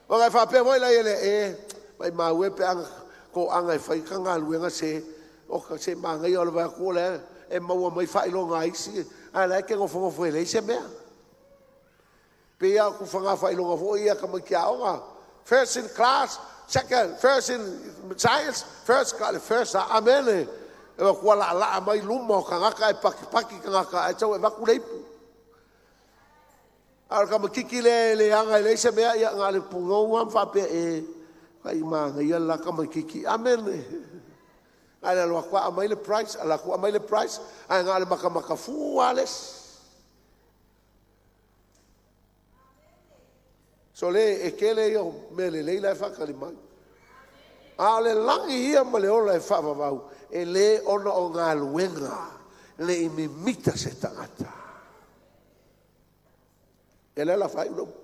Ona e faapea foi lea, e, maumau e pe ana toaga e fai ta galuega, se oka se manaia o le vaai atu o la e maua mai faailoga a isi, a o la e te nofonofo e leai se mea. E pei lava o tufaga faailoga foi ia a tamaiti aoga, first in class, second, first in science, first, na o le first lava. Amene. E o atu laalaa mai luma o tagata ae patipati tagata ae sau e avatu le ipu. A o le tamaitiiti lea e leaga e leai se mea, ia na o le pugou lava ma faapea, e, matua manaia le la tamaitiiti. Amene. Na o le alu atu lava aumai le prize, alu atu aumai le prize, ae na o le matamata fu lava le isi. Sole, e tele ia o mea lelei la e faatali mai. A o le lagi ia ma le ola e faavavau, e le ona o galuega, ne i mimita se tagata. Ia lea o le a faaiu lau upu.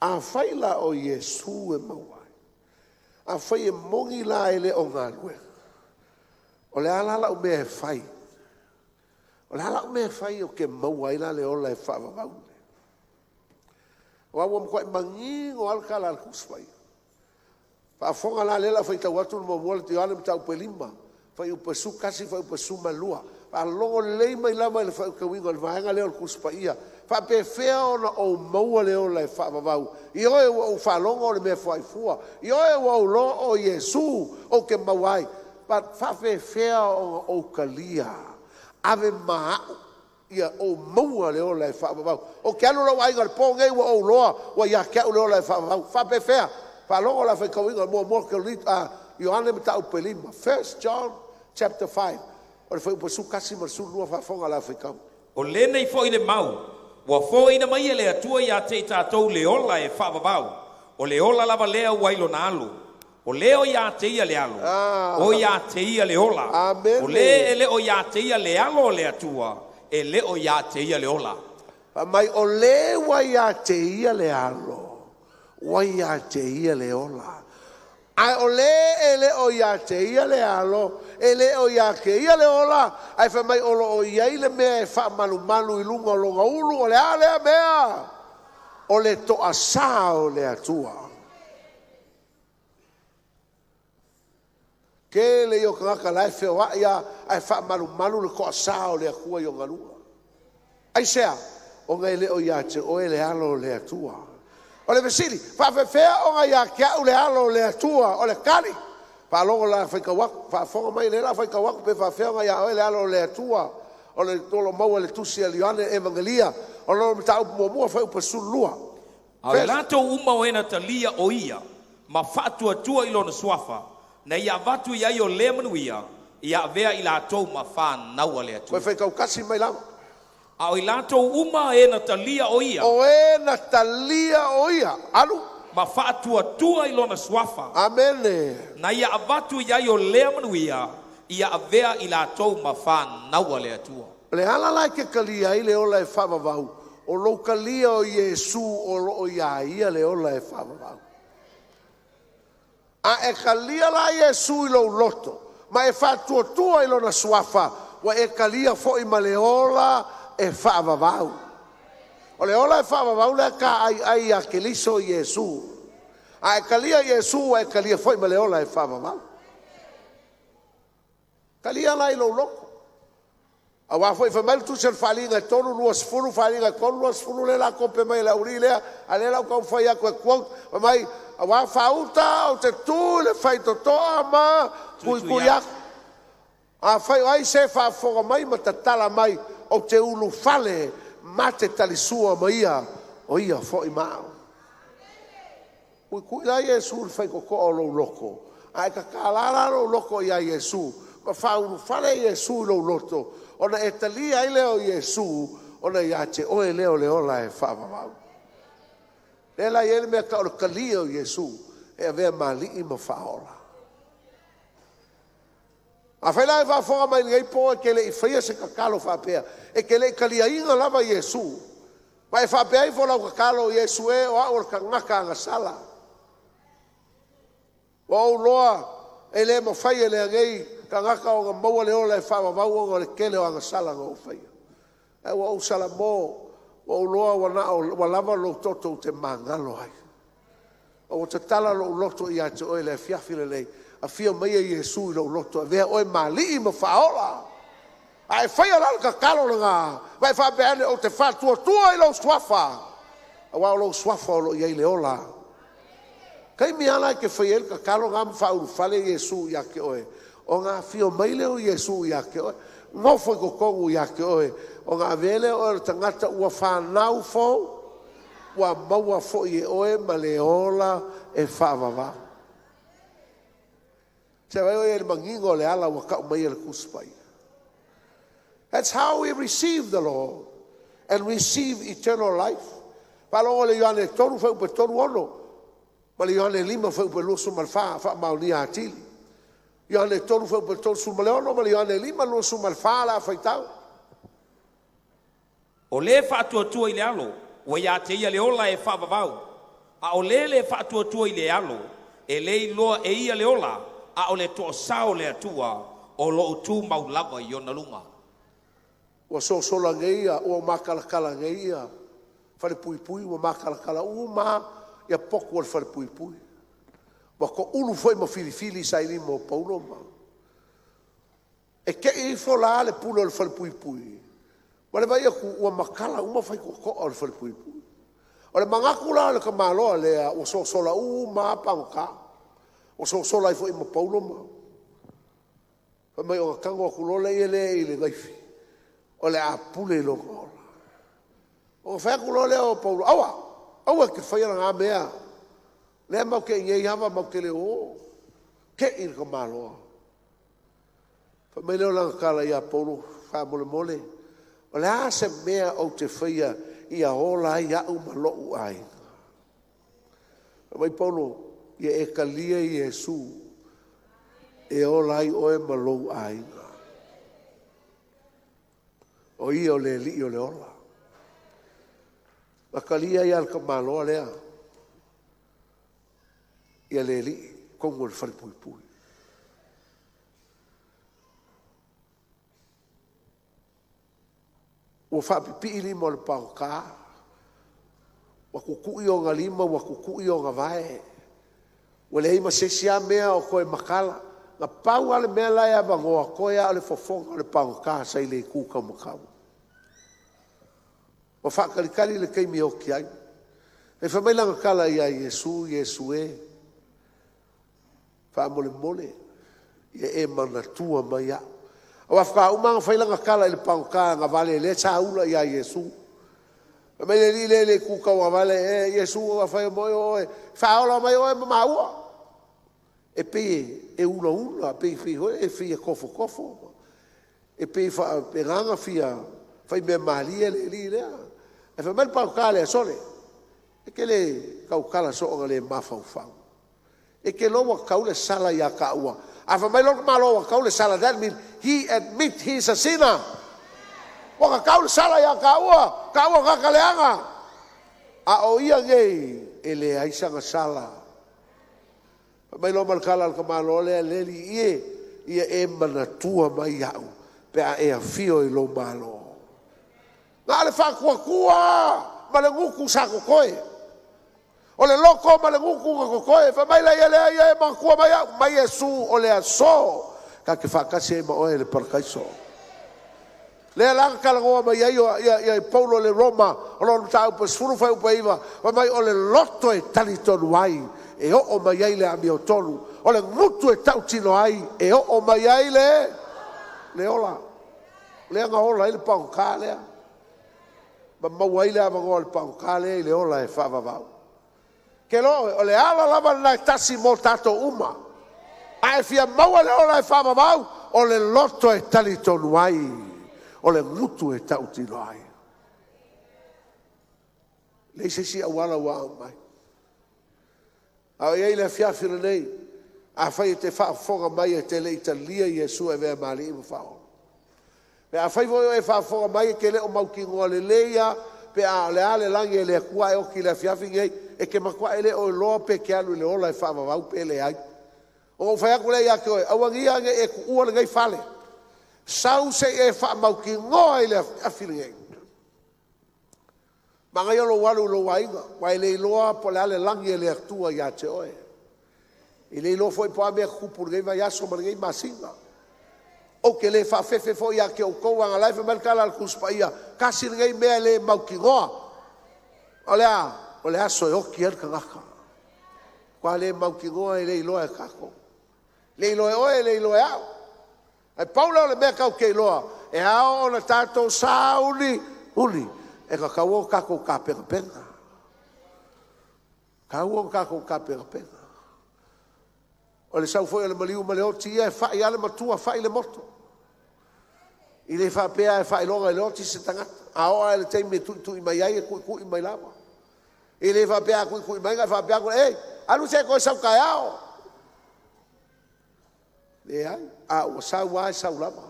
Afai la o Iesu e maua ai, afai e moni la e le o galuega, o le a la lau mea e fai? O le a lau mea e fai ou te maua ai la le ola e faavavau? Aua ua matuai manino lava le tala a le Tusi Paia. Faafofoga la lea o le a faitau atu le muamua Ioane mataupu e 5, fuaiupu e 11, fuaiupu e 12. Faalogo lelei mai lava i le faitauina o le vaega lea o le Tusi Paia. E faapefea ona ou maua le ola e faavavau? Ioe, ua ou faalogo o le mea faifua. Ioe, ua ou iloa o Iesu ou te maua ai. But faapefea ona ou talia, ave ma au ia ou maua le ola e faavavau? Ou te alu loa i lou aiga i le po lenei ua ou iloa ua ia te au le ola e faavavau. Faapefea? Faalogo la faitauina muamua Ioane mataupu e 5. First John chapter 5. O le fuaiupu 11 ma le 12. Faafofoga la faitau. O lenei foi le mau, ua foaina mai e le Atua ia te i tatou le ola e faavavau. O le ola lava lea ua i lona alo. O le o ia te ia le alo, o ia te ia le ola. Amene. O le e le o ia te ia le alo o le Atua, e le o ia te ia le ola. Fai mai o le ua ia te ia le alo, ua ia te ia le ola. Ae o le e le o ia te ia le alo, e le o ia te ia le ola, ae fai mai o lo o i ai le mea e faamalumalu i luga o lona ulu, o le a lea mea? O le toasā o le Atua. Tele ia o tagata la e feoai lava ae faamalumalu le toasā o le Atua i ona luga. Aisea? Ona e le o ia te oe le alo o le Atua. O le fesili, faapefea ona ia te au le alo o le Atua? O le tali, faalogo la faitau atu, faafofoga mai lea la faitau atu pe faapefea ona ia oe le alo o le Atua. O le o maua i le tusi a Ioane Evagelia, o lo mataupu muamua fuaiupu 12. A o i latou uma o e na talia o ia, ma faatuatua i lona suafa, na ia avatu i ai o lea manuia, ia avea i latou ma fanau a le Toe Atua. faitau tasi mai lava. A o i latou uma e na talia o ia, O e na talia o ia. Alu. ma faatuatua i lona suafa, Amene. na ia avatu i ai o lea manuia, ia avea i latou ma fanau a le Atua. O le ala la e te talia ai le ola e faavavau, o lou talia o Iesu o lo o ia ia le ola e faavavau. A e talia la Iesu i lou loto, ma e faatuatua i lona suafa, ua e talia foi ma le ola e faavavau. O le ola e faavavau lea ka ai ai ia Keriso Iesu. A e talia Iesu, ua e talia foi ma le ola e faavavau. Talia la i lou loto. Auā foi fai mai le Tusi o le Faaaliga e 3:20, Faaaliga 3:20 lea o le a kope mai e le aualii lea, a o lea o le a ou taumafai atu e quote, fai mai, auā faauta ou te tu i le faitotoa ma tuitui atu. Afai o ai se faafofoga mai ma tatala mai, ou te ulufale ma te talisua ma ia, o ia foi ma au. Tuitui la Iesu i le faitotoa o lou loto, a e tatala la lou loto ia Iesu ma faaulufale Iesu i lou loto, ona e talia ai lea o Iesu ona ia te oe lea o le ola e faavavau. Lea la e i ai le mea e tau o le talia o Iesu e avea ma Alii ma Faaola. Afai la o e faafofoga mai i lenei po e te le i faia se tatalo faapea, e te le i taliaina lava Iesu, ma e faapea ifo lau tatalo, Iesu e o au o le tagata agasala, ua ou iloa e le mafai e lenei tagata ona maua le ola e faavavau ona o le tele o agasala na ou faia. Ae ua ou salamo ua ou iloa ua lava lou toto ou te magalo ai. Ua ou tatala lou loto ia te oe i le afiafi lenei, afio maia Iesu i lou loto e avea oe ma Alii ma Faaola. A e faia la le tatalo lena ma e faapea ane, ou te faatuatua i lou Suafa, aua o lou Suafa o lo o i ai le ola. O le taimi lava la e te fai ai le tatalo lena ma faaulufale Iesu ia te oe, ona afio mai lea o Iesu ia te oe, nofo i totonu ia te oe, ona avea lea o oe o le tagata ua fanau fou, ua maua foi e oe ma le ola e faavavau. Se i vaai oe i le manino o le ala ua tau mai e le Tusi Paia. That's how we receive the Lord and receive eternal life. Faalogo i le Ioane 3 fuaiupu e 36 ma le Ioane 5 fuaiupu e 24, faamaonia atili. Ioane 3 fuaiupu e 36 ma le Ioane 5, 24 o le a faitau. O le faatuatua i le Alo, ua ia te ia le ola e faavavau, a o le le faatuatua i le Alo, e le iloa e ia le ola, a o le toasao o le Atua o lo o tumau lava i ona luga. Ua sosola nei ua matalatala nei ia falepuipui, ua matalatala uma lava ia potu o le falepuipui. Ua toulu foi ma filifili sa i lima o Paulo ma… E te i ifo la le pule o le falepuipui ma le vaai atu ua matala uma faitotoa o le falepuipui. O le manatu la o le tamaloa lea ua sosola uma lava pagota, ua sosola ai foi ma Paulo ma… Fai mai ona tago atu loa lea i le naifi o le a pule i lona ola. Ona fai atu loa lea o Paulo, aua, aua e te faia lena mea, o lea matou te i inei lava matou te le o o. Tei le tamaloa. Fai mai lea o lana tala ia Paulo, faamolemole, o le a se mea ou te faia ia ola ai au ma lou aiga? Fai mai Paulo, ia e talia Iesu e ola ai oe ma lou aiga. O Ia o le Alii o le ola. Na talia ai lava e le tamaloa lea ia le Alii i totonu o le falepuipui. Ua faapipii lima o le pagota, ua tutui ona lima ua tutui ona vae, ua leai ma se isi lava mea o toe matala. Na pau lava le mea la e avanoa totoe lava o le fofoga o le pagota sa i le itu taumatau. Ua faatalitali i le taimi e oti ai. Ae fai mai lana tala ia Iesu, “Iesu e, faamolemole ia e manatua mai au.” Aua faatoa uma lava ona fai lana tala i le pagota agavale lea sa ula ia Iesu. Fai mai le alii lea i le itu tauagavale, “Iesu afai e moni o oe, faaola mai oe ma maua.” E pei e ulaula pei foi lele e fia tofotofo, e pei e faapena ona fia faimea malie le alii lea. Ae fai mai le pagota lea, “Sole, e te le tautala soona le mafaufau. E te iloa ua tau le sala ia taua.” A fai mai loa le tamaloa ua tau le sala, that mean he admit he is a sinner. Ua na tau le sala ia taua, o taua o tagata leaga, a o ia nei e leai sana sala. Fai mai loa ma le tala a le tamaloa lea, le Alii e, ia e manatua mai au pe a e afio i lou Malo. Na o le faatuatua lava ma le gutu sa totoe. O le loto ma le gutu na totoe. Fai mai le Alii, ia e manatua mai au. Fai mai Iesu, o le aso ta te faatasi ai ma oe i le Parakaiso. Lea la na talanoa mai ai ia Paulo i le Roma, o lona mataupu e 10 fuaiupu e 9, fai mai o le loto e talitonu ai e oo mai ai le amiotonu, o le gutu e tautino ai e oo mai ai le ola. Lea na ola ai le pagota lea ma maua ai le avanoa o le pagota lea i le ola e faavavau. Ke loa o le ala lava lena e tasi mo tatou uma. A e fia maua le ola e faavavau, o le loto e talitonu ai, o le gutu e tautino ai. Leai se isi auala ua aumai. A o i ai le afiafi lenei, afai e te faafofoga mai e te le i talia Iesu e avea ma Alii ma Faaola, pe afai foi o e faafofoga mai e te le o mautinoa lelei lava pe a o le a le lagi a le Atua ae oti i le afiafi lenei, e te matuai le o iloa pe e te alu i le ola e faavavau pe leai. Ona ou fai atu lea ia te oe, aua ne i e tuua lenei fale, sau se i e faamautinoa i le afiafi lenei. Manaia lou alu i lou aiga, aua e le iloa po o le a le lagi a le Atua ia te oe. E le iloa foi po o a mea e tutupu i lenei vaiaso ma lenei masina. Ou te le faafefe foi ia te outou leaga o la e fai mai le tala a le Tusi Paia, tasi lenei mea e le mautinoa. O le a? O le aso e oti ai le tagata. Ua matua le mautinoa e le iloa e tatou. E le iloa e oe e le iloa e a'u. Ae pau lea o le mea tatou te iloa, e ao ona tatou sauniuni, e tatau ona tatou tapenapena, e tatau ona tatou tapenapena. O le sau foi o le maliu ma le oti ia, e fai lava le matua fai le moto. E le faapea e faailoga i le oti se tagata. A oo lava i le taimi e tuitui mai ai, e tuitui mai lava. E le faapea a tuitui mai ona e faapea atu lea, alu se i e toe sau taeao. Leai, a ua sau lava e sau lava.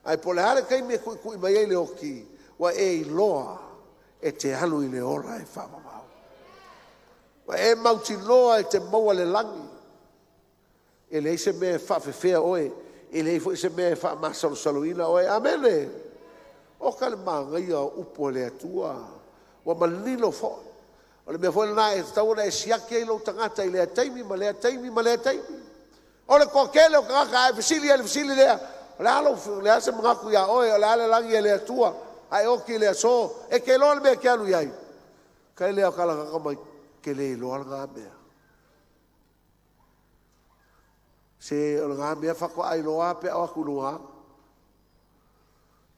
Ae po o le a le taimi e tuitui mai ai le oti, ua e iloa e te alu i le ola e faavavau. Ua e mautinoa e te maua le lagi. E leai se mea e faafefea oe, e leai foi se mea e faamasalosaloina oe. Amene. Oka le manaia o upu a le Atua ua manino foi. O le mea foi lena e tatau ona e siaki ai lou tagata i lea taimi ma lea taimi ma lea taimi. O le toatele o tagata a e fesili i ai i le fesili lea, o le a se manatu ia oe, o le a le lagi a le Atua a e oti i le aso, e te iloa le mea e te alu i ai? Ona tali lea o le tagata mai, ou te le iloa lena mea. Se o lena mea faatoa iloa lava pe a oo atu i luga.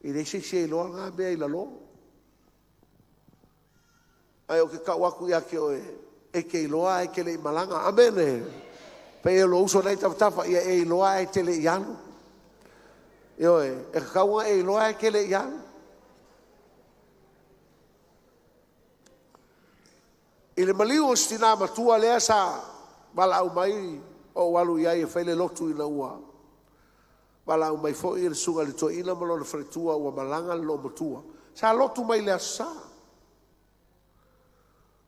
E leai se isi e iloa lena mea i lalo. Ae ou te tau atu ia te oe, e te iloa ae e te le i malaga. Amene. Le paia o lou uso la e i tafatafa, ia e iloa ae e te le i alu. Ioe, e tatau ona e iloa ae e te le i alu. I le maliu o si tina matua lea sa valaau mai ou alu i ai e fai le lotu ina ua valaau mai foi le susuga i le toeaina ma lona faletua ua malaga le loomatua. Sa lotu mai i le Aso Sa.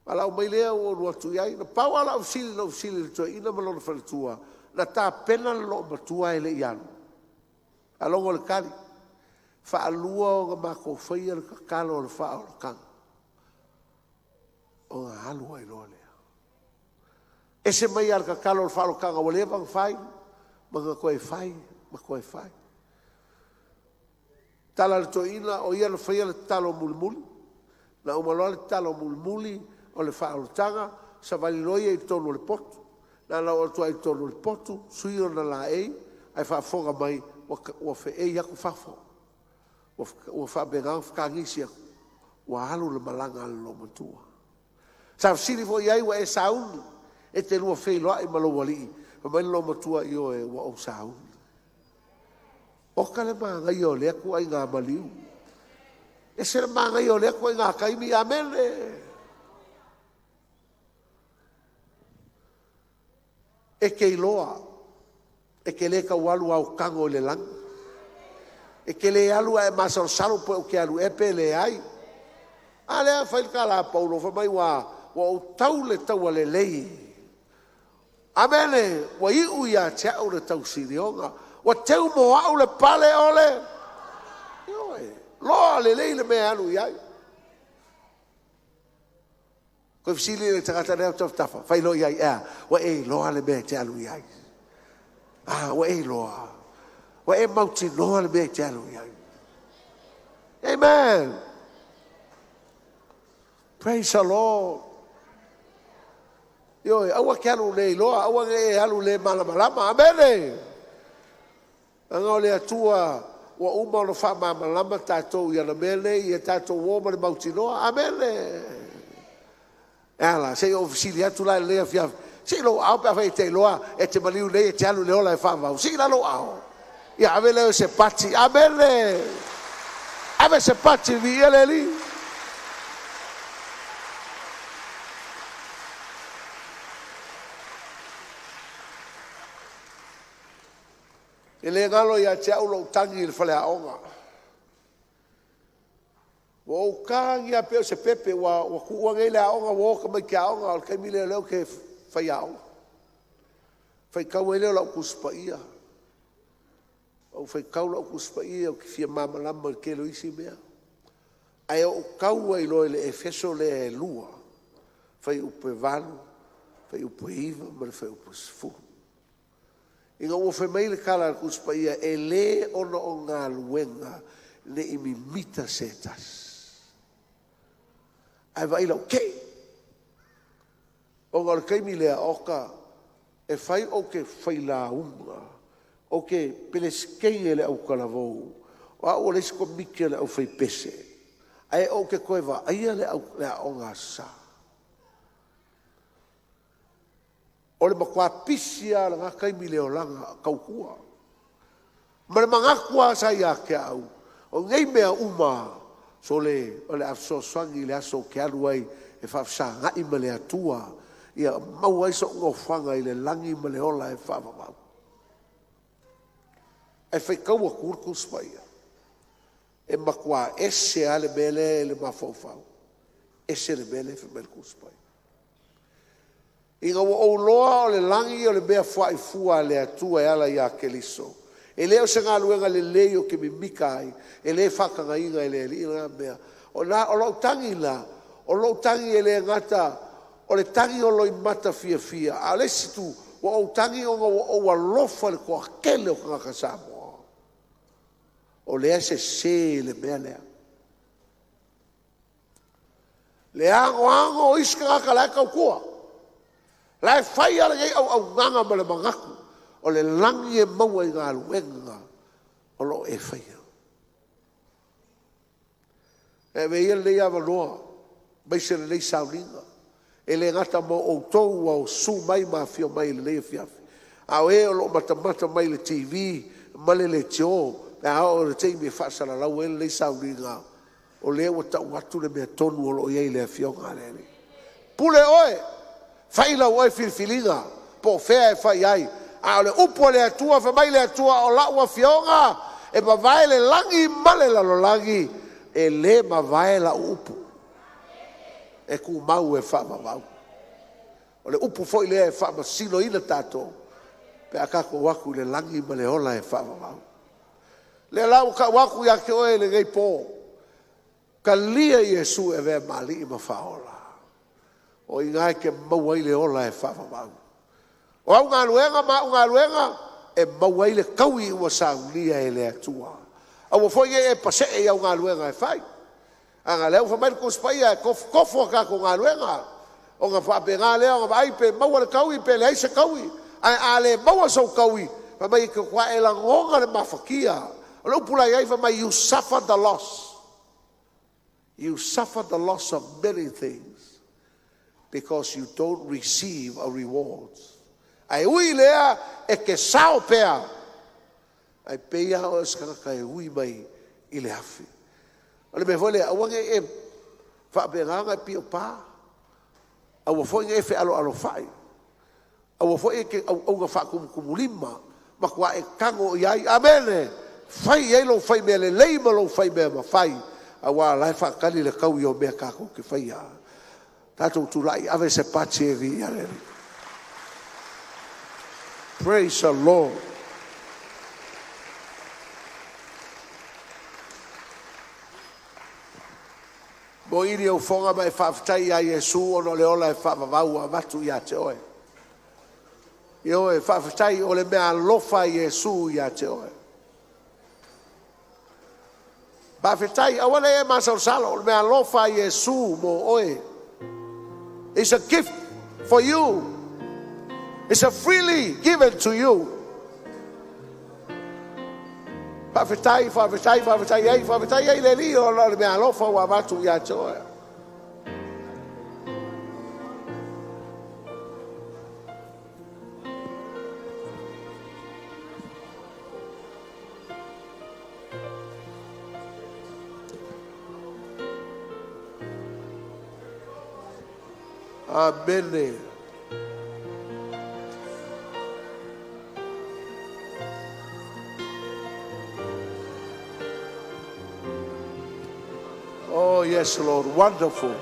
Valaau mai lea ou alu atu i ai. Na pau lava lau fesili na ou fesili i le toeaina ma lona faletua, na tapena le loomatua ae le i alu? Faalogo i le tali, faalua ona matou faia le tatalo o le faaolataga ona alu ai loa lea. Ese mai lava i le tatalo o le faaolataga ua leva ona fai ma na toe fai ma toe fai. Tala a le toeaina o ia na faia le tatalo mulimuli. Na uma loa le tatalo mulimuli o le faaolataga, savali loa ia i totonu o le potu. Na ona oo atu lava i totonu o le potu sui ona laei ae faafofoga mai ua feei atu fafo. Ua faapena ona fetagisi atu ua alu le malaga a le loomatua. Sa fesili foi i ai, ua e sauni e te lua feiloai ma lou Alii? Fai mai le loomatua, ioe, ua ou sauni. Oka le manaia o lea ituaiga maliu. Ese le manaia o lea ituaiga taimi. Amene. E te iloa e te le tau alu aotago i le lagi. E te le alu ae masalosalo pe ou te alu ea pe leai. A lea e fai le tala a Paulo fai mai, ua ou tau le taua lelei. Amene. Ua iu ia te au le tausilioga. Ua teu mo au le pale o le. Ioe. Loa lelei le mea e alu i ai. Toe fesili le tagata lea o tafatafa, fai loa i ai, ea, ua e iloa le mea e te alu i ai. A, ua e iloa. Ua e mautinoa le mea e te alu i ai. Amen. Praise the Lord. Ioe, aua ke alu le iloa, aua ne e alu le malamalama. Amene. Leaga o le Atua ua uma ona faamalamalama tatou i ana mea nei, ia tatou o ma le mautinoa. Amene. E a la, se i ou fesili atu la i lenei afiafi, sii lou aao pe afai e te iloa e te maliu nei e te alu i le ola e faavavau. Sii la lou aao. Ia ave lea o se pati. Amene. Ave se pati, viia le Alii. E le galo ia te au lou tagi i le faleaoga. Ua ou tagi lava pei o se pepe ua tuua nei le aoga, ua o tamaiti aoga, o le taimi lea o lea ou te faiaoga. Faitau ai lea o lau Tusi Paia. Ou faitau lau Tusi Paia ou te fia malamalama i le tele o isi mea. Ae ou tau ai loa i le Efeso lea e 2, fuaiupu 8, fuaiupu 9 ma le fuaiupu 10. Ina ua fai mai le tala a le Tusi Paia, e le ona o galuega ne i mimita se tasi. Ae vaai lautele. Ona o le taimi lea, oka, e fai ou te failauga, ou te Peresetene o le autalavou, o au o le isi Komiti a le Aufaipese, ae ou te toe vaaia le Aoga Aso Sa. O le matua pisi lava o lena taimi i le olaga tautua. Ma le manatu lava sa ia te au, o nei mea uma, sole, o le a fesoasoani i le aso ou te alu ai e faafesagai ma le Atua, ia maua ai so'u nofoaga i le lagi ma le ola e faavavau. Ae faitau atu le Tusi Paia, e matua ese lava le mea lea i le mafaufau, ese le mea lea e fai mai le Tusi Paia. Ina ua ou iloa o le lagi o le mea fuaifua a le Atua e ala ia Keriso, e le o se galuega lelei ou te mimita ai, e le faatagaina e le Alii lena mea. O lou tagi la, o lou tagi e le gata o le tagi o loimata fiafia, a o le isi itu, ua ou tagi ona ua ou alofa i le toatele o tagata Samoa o lea e sese i le mea lea. Le anoano o isi tagata la e tautua, la e faia lenei auaunaga ma le manatu o le lagi e maua i galuega o lo o e faia. E avea ia lenei avanoa aemaise lenei sauniga, e le gata mo outou ua susu mai ma afio mai i lenei afiafi, a o e o lo o matamata mai i le TV ma le leitio pe a oo i le taimi e faasalalau ai lenei sauniga, o lea ua tau atu le mea tonu o lo o i ai i le Afioga a le Alii. Pule oe, fai lau oe filifiliga po o fea e fai ai, a o le upu a le Atua, fai mai le Atua, o lau afioga e mavae le lagi ma le lalolagi, e le mavae lau upu, e tumau e faavavau. O le upu foi lea e faamasinoina tatou pe a tatou o atu i le lagi ma le ola e faavavau. Lea la ua tau atu ia te oe i lenei po, talia Iesu e avea ma Alii ma Faaola. O i ina e te maua ai le ola e faavavau. O au galuega ma au galuega e maua ai le taui ua saunia e le Atua. Aua foi ne i e pasee i au galuega e fai. Leaga o lea ua fai mai le Tusi Paia e tofotofo a tatou galuega, ona faapena lea ona vaai pe maua le taui pe leai se taui. Ae a le maua sou taui, fai mai e te matua e lagona le mafatia. O le upu la e i ai fai mai, you suffer the loss. You suffer the loss of many things because you don't receive a reward. Ae ui lea e te sao pea, ae pei lava oe o se tagata e ui mai i le afi. O le mea foi lea, aua ne i e faapena ona e piopa, aua foi ne i e fealoalofai, aua foi e te auauna faatumutumulima, matua e tago i ai, amene, fai i ai lou fai mea lelei ma lou fai mea mafai, aua o la e faatali le taui o mea tatou te faia. Tatou tulai, ave se pati e viia le Alii. Praise the Lord. Moili ou foga ma e faafetai ia Iesu ona o le ola e faavavau ua avatu ia te oe. Ioe, faafetai o le meaalofa a Iesu ia te oe. Faafetai, aua ne i e masalosalo, o le meaalofa a Iesu mo oe. It's a gift for you. It's a freely given to you. Faafetai, faafetai, faafetai ai, faafetai ai le Alii ona o le meaalofa ua avatu ia te oe. Amene. Oh, yes, Lord. Wonderful.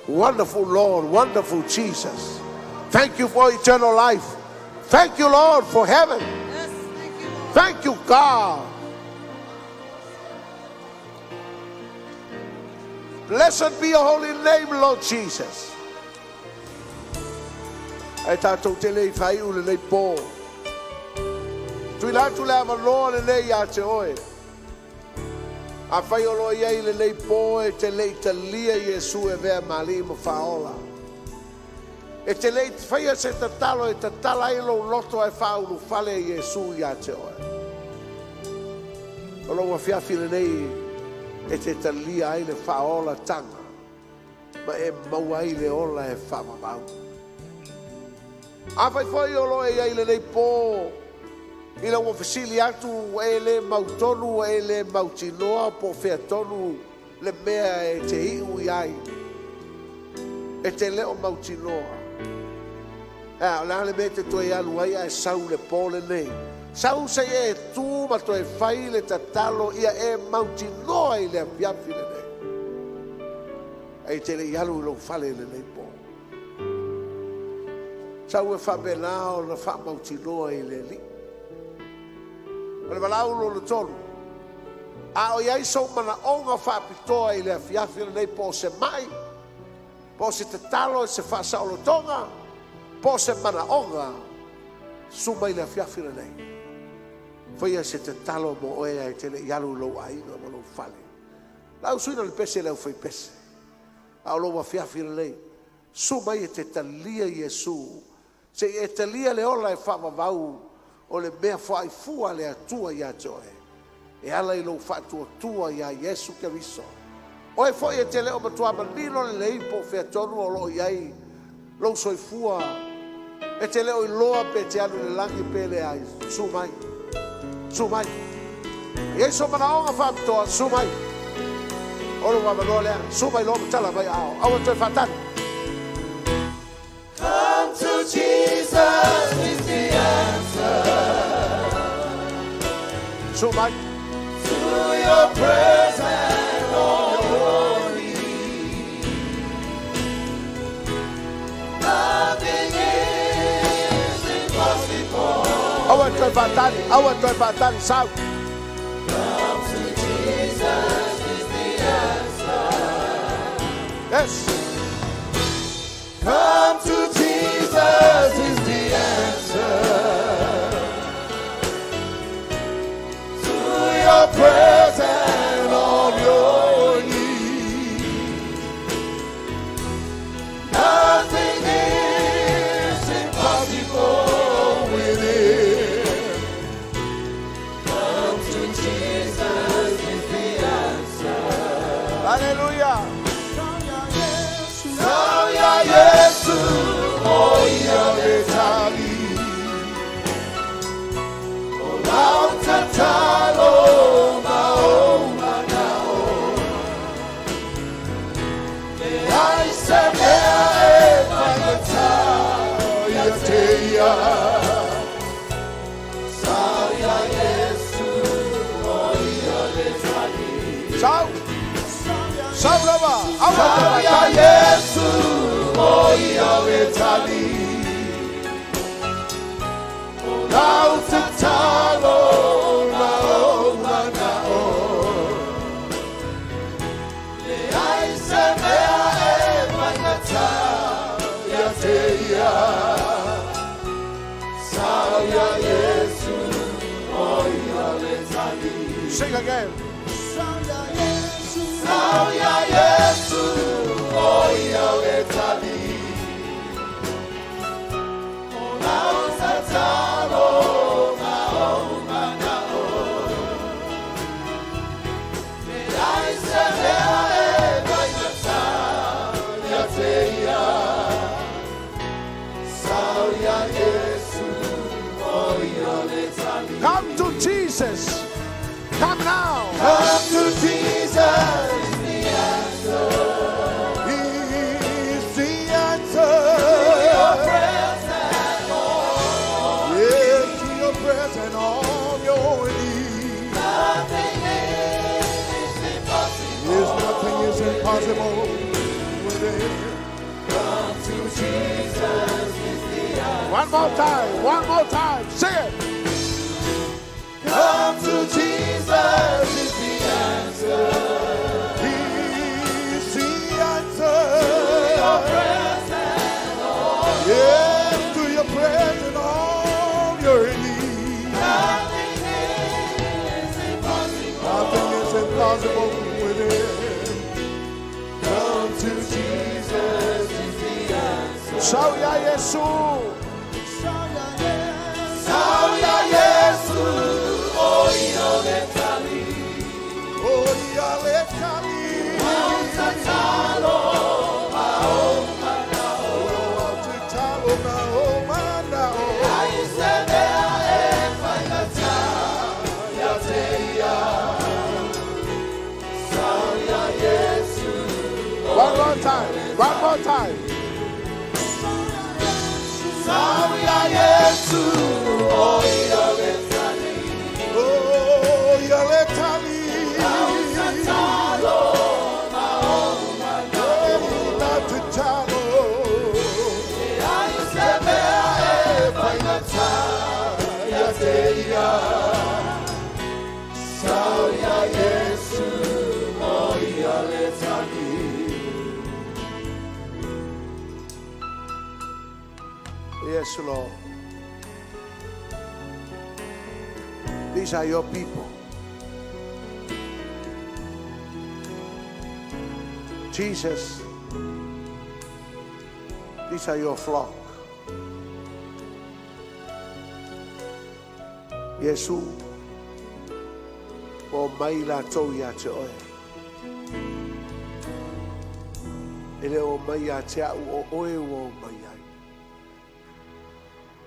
Wonderful, Lord. Wonderful Jesus. Thank you for eternal life. Thank you, Lord, for heaven. Yes, thank you, Lord. Thank you, God. Blessed be your holy name, Lord Jesus. Ae tatou te le i faaiu lenei po. Tuuina atu le avanoa lenei ia te oe. Afai o lo o i ai i lenei po e te le i talia Iesu e avea ma Alii ma Faaola. E te le i faia se tatalo e tatala ai lou loto ae faaulufale Iesu ia te oe. O lou afiafi lenei e te talia ai le faaolataga ma e maua ai le ola e faavavau. Afai foi o lo o e i ai i lenei po ina ua fesili atu e le mautonu, e le mautinoa po o fea tonu le mea e te iu i ai, e te le o mautinoa. Ea, o le a le mea e te toe alu ai ae sau i le po lenei? Sau se i e tu ma toe fai le tatalo ia e mautinoa i le afiafi lenei. Ae te le i alu i lou fale i lenei po. Sau e faapena ona faamautinoa i le Alii. O le valaau lona tolu, a o i ai sou manaoga faapitoa i le afiafi lenei po o se mai, po o se tatalo i se faasaolotoga, po o se manaoga, susu mai i le afiafi lenei. Faia se tatalo mo oe ae te le i alu i lou aiga ma lou fale. Lau suina le pese i le aufaipese. A o lou afiafi lenei, susu mai e te talia Iesu, se i e talia le ola e faavavau o le mea faifua a le Atua ia te oe, e ala i lou faatuatua iā Iesu Keriso. Oe foi e te le o matua manino lelei po o fea tonu o lo o i ai lou soifua, e te le o iloa pe te alu i le lagi pe leai, susu mai. Susu mai. A i ai sou manaoga faapitoa, susu mai. O lou avanoa lea, susu mai loa ma tala mai aao. Aua le toe faatali. Come to Jesus is the answer. Susu mai. To your prayers and all your needs. Nothing is impossible. Aua le toe faatali, aua le toe faatali, sau. Come to Jesus is the answer. Yes. Come to Jesus is the answer. To your prayers and all your needs. Nothing is impossible with Him. Come to Jesus is the answer. Hallelujah. Sau ia Iesu, o ia le tali. O lau tatalo ma ou manao. Leai se mea e faigata ia te ia. Sau ia Iesu, o ia le tali. Sau. Sau lava. Aua le toe Sau ia faatali. Iesu, o ia le tali. O lau tatalo ma ou manao. Leai se mea e faigata ia te ia. Sau ia Iesu, o ia le tali. Sing again. Sau ia Iesu, o ia le tali. O lau tatalo ma ou mana'o. E leai se mea e faigata ia te ia. Sau ia Iesu, o ia le tali. Come to Jesus. Come now. Come to Jesus, the answer. He's the answer. To your prayers and all. Yeah, to your prayers and all your needs. Nothing is impossible. Yes, nothing is impossible with him. Come to Jesus is the answer. One more time. One more time. Sing it. Come to Jesus is the answer. He's the answer. Your prayers and all. Yeah, to your prayers and all your needs. Nothing is impossible. Nothing is impossible with him. Come to Jesus is the answer. Sau ia Iesu. Sau ia Iesu, o ia le tali. O ia le tali. Tatalo ma ou mana'o. Tatalo ma ou mana'o. Leai se mea e faigata ia te ia. Sau ia Iesu. One more time. One more time. Sau ia Iesu, o ia le tali. O ia le tali. Tatalo ma ou mana'o. Tatalo. Leai se mea e faigata ia te ia. Sau ia Iesu, o ia le tali. Yes, Lord. These are your people. Jesus, these are your flock. Iesu, ua omai latou ia te oe. E le o mai ia te au o oe ua omai ai.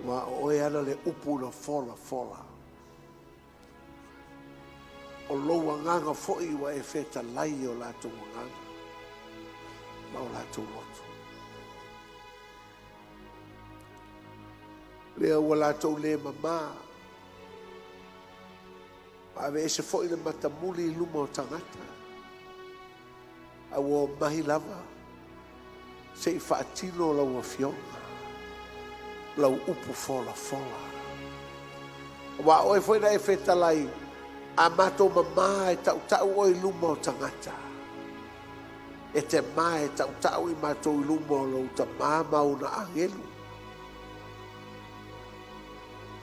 Ua o oe ana le upu na folafola. O lou agaga foi ua e fetalai o latou agaga. Ma o latou loto. Lea ua latou le mamā. Ma aveese foi le matamuli i luma o tagata. A ua omai lava. Se i faatino lau afioga. Lau upu folafola. Ua oe foi na e fetalai. A matou mamā e tautau oe i luma o tagata. E te mā e tautau i matou i luma o lou tamā ma ona agelu.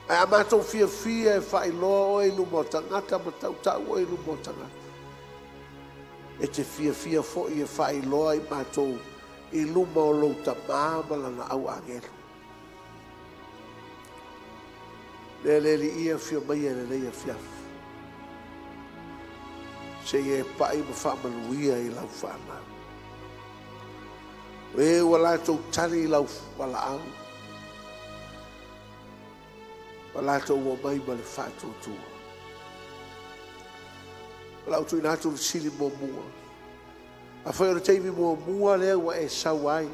Ae a matou fiafia e faailoa oe i luma o tagata ma tautau oe i luma o tagata. E te fiafia foi e faailoa i matou i luma o lou tamā ma lana au agelu. Lea le Alii afio mai e lenei afiafi. Se i e pai ma faamanuia i lau fanau. O e ua latou tali i lau valaau. Ma latou omai ma le faatuatua. O lau tuuina atu le fesili muamua. Afai o le taimi muamua lea ua e sau ai.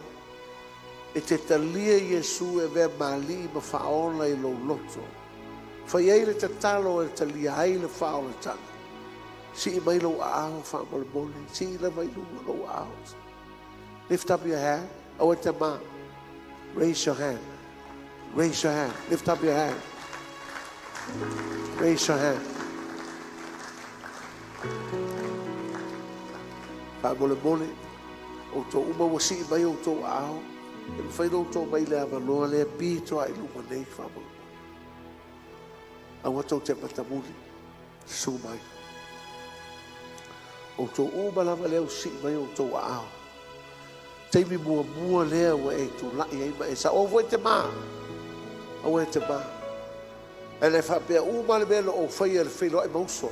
E te talia Iesu e avea ma Alii ma faaola i lou loto. Fai ai le tatalo e talia ai le faaolataga. Sii mai lou aao faamolemole. Sii lava i luga lou aao. Lift up your hand. Aua te mā. Raise your hand. Raise your hand. Lift up your hand. Raise your hand. Faamolemole. Outou uma ua sii mai outou aao. E mafai ona outou omai i le avanoa lea pito lava i luma nei faamolemole. Aua tou te matamuli. Susu mai. Outou uma lava lea ua sii mai outou aao. Taimi muamua lea ua e tulai ai ma e sao. Aua foi e te mā. Aua e te mā. Ae le faapea uma le mea na ou faia i le feiloai ma uso.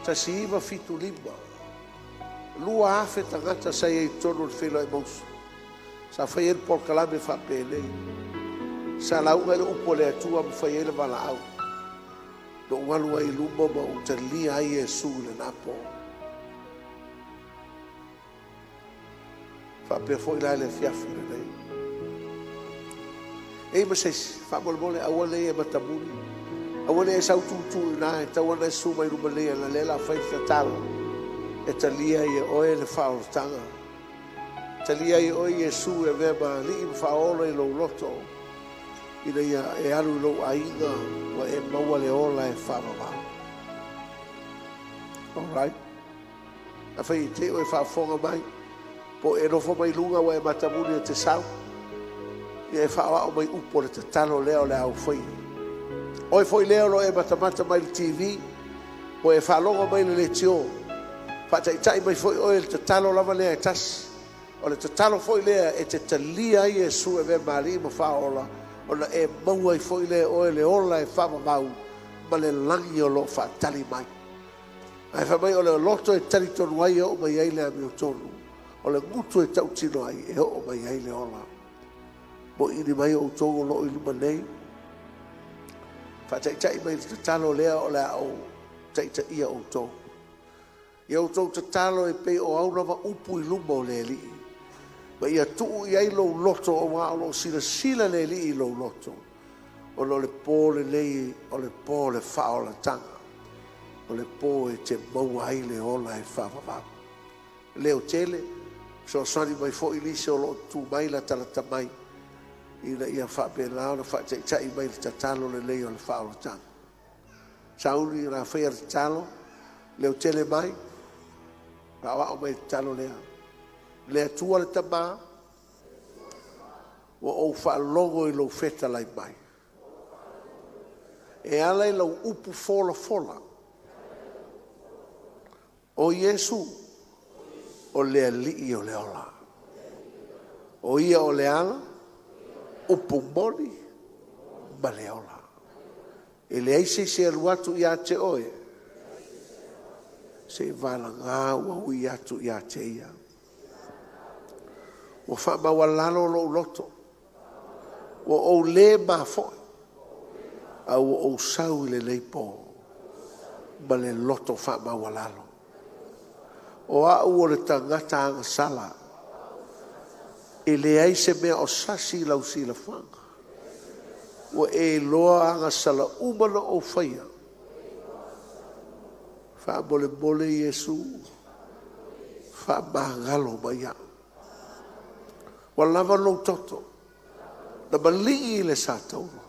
1975, 2,000 tagata sa i ai i totonu o le feiloai ma uso. Sa fai ai le polokalame faapenei. Sa lauga ai le upu a le Atua ma fai ai le valaau. Na ou alu ai i luma ma ou talia ai Iesu i lena po. Faapea foi la i le afiafi lenei. E i ai ma se isi, faamolemole aua ne i e matamuli. Aua ne i e sau tutu i ina, e tatau ona e susu mai luma nei, ona o lea o le a fai le tatalo e talia ai e oe le faaolataga. Talia ai e oe Iesu e avea ma Alii ma Faaola i lou loto, ina ia e alu i lou aiga ua e maua le ola e faavavau. Alright. Afai e te i o e faafofoga mai, po o e nofo mai luga ua e matamuli e te sau, ia e faaoao mai upu o le tatalo lea o le a ou faia. Oe foi lea o lo o e matamata mai i le TV, po o e faalogo mai i le leitio, faataitai mai foi oe i le tatalo lava lea e tasi. O le tatalo foi lea e te talia ai Iesu e avea ma Alii ma Faaola, ona e maua ai foi lea e oe le ola e faavavau ma le lagi o lo o faatali mai. Ae fai mai o le loto e talitonu ai e oo mai ai le amiotonu, o le gutu e tautino ai e oo mai ai le ola. Moili mai outou o lo o i luma nei, faataitai mai le tatalo lea o le a ou taitaia outou. Ia outou tatalo e pei o au lava upu i luma o le Alii, ma ia tuu i ai lou loto, aua o lo o silasila le Alii i lou loto, ona o le pō lenei o le pō o le faaolataga, o le pō e te maua ai le ola e faavavau. Leo tele, fesoasoani mai foi nisi o lo o tutu mai latalata mai, ina ia faapena ona faataitai mai le tatalo lenei o le faaolataga. Sauni o le a faia le tatalo, leo tele mai, faaoao mai le tatalo lea. Le Atua le Tama, ua ou faalogo i lou fetalai mai. E ala i lau upu folafola. O Iesu, o le Alii o le ola. O ia o le ala, upu moni ma le ola. E leai se isi e alu atu ia te oe, seiavagana ua ui atu ia te ia. Ua faamaualalo lou loto, ua ou le mafoe, a ua ou sau i lenei pō ma le loto faamaualalo. O au o le tagata agasala, e leai se mea o sasi i lau silafaga. Ua e iloa agasala uma na ou faia. Faamolemole Iesu, faamagalo mai au. Ua lava lou toto na maligi i le satauro,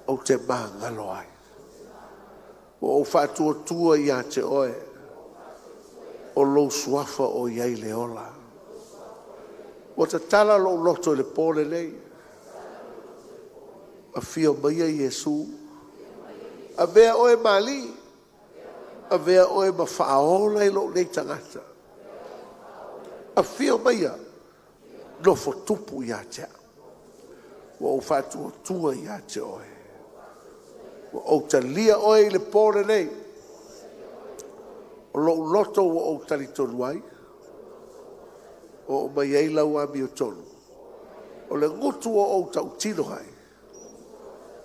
ou te magalo ai. Ua ou faatuatua ia te oe, o lou suafa o i ai le ola. Ua tatala lou loto i le pō lenei. Afio maia Iesu, avea oe ma Alii, avea oe ma Faaola i lou nei tagata. Afio maia, nofo tupu ia te au. Ua ou faatuatua ia te oe. Ua ou talia oe i le pō lenei. O lou loto ua ou talitonu ai, oo mai ai lau amiotonu. O le gutu ua ou tautino ai,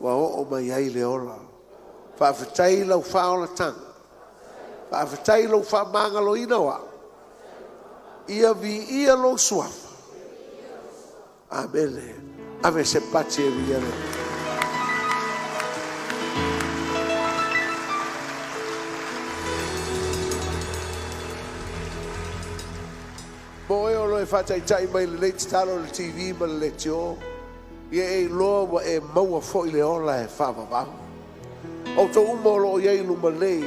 ua oo mai ai le ola. Faafetai i lau faaolataga. Faafetai i lou faamagaloina o au. Ia viia lou suafa. Amene. Ave se pati e viia le. Mo oe o lo e faataitai mai lenei tatalo i le TV ma le leitio, ia e iloa ua e maua foi le ola e faavavau. Outou uma o lo o i ai i luma nei,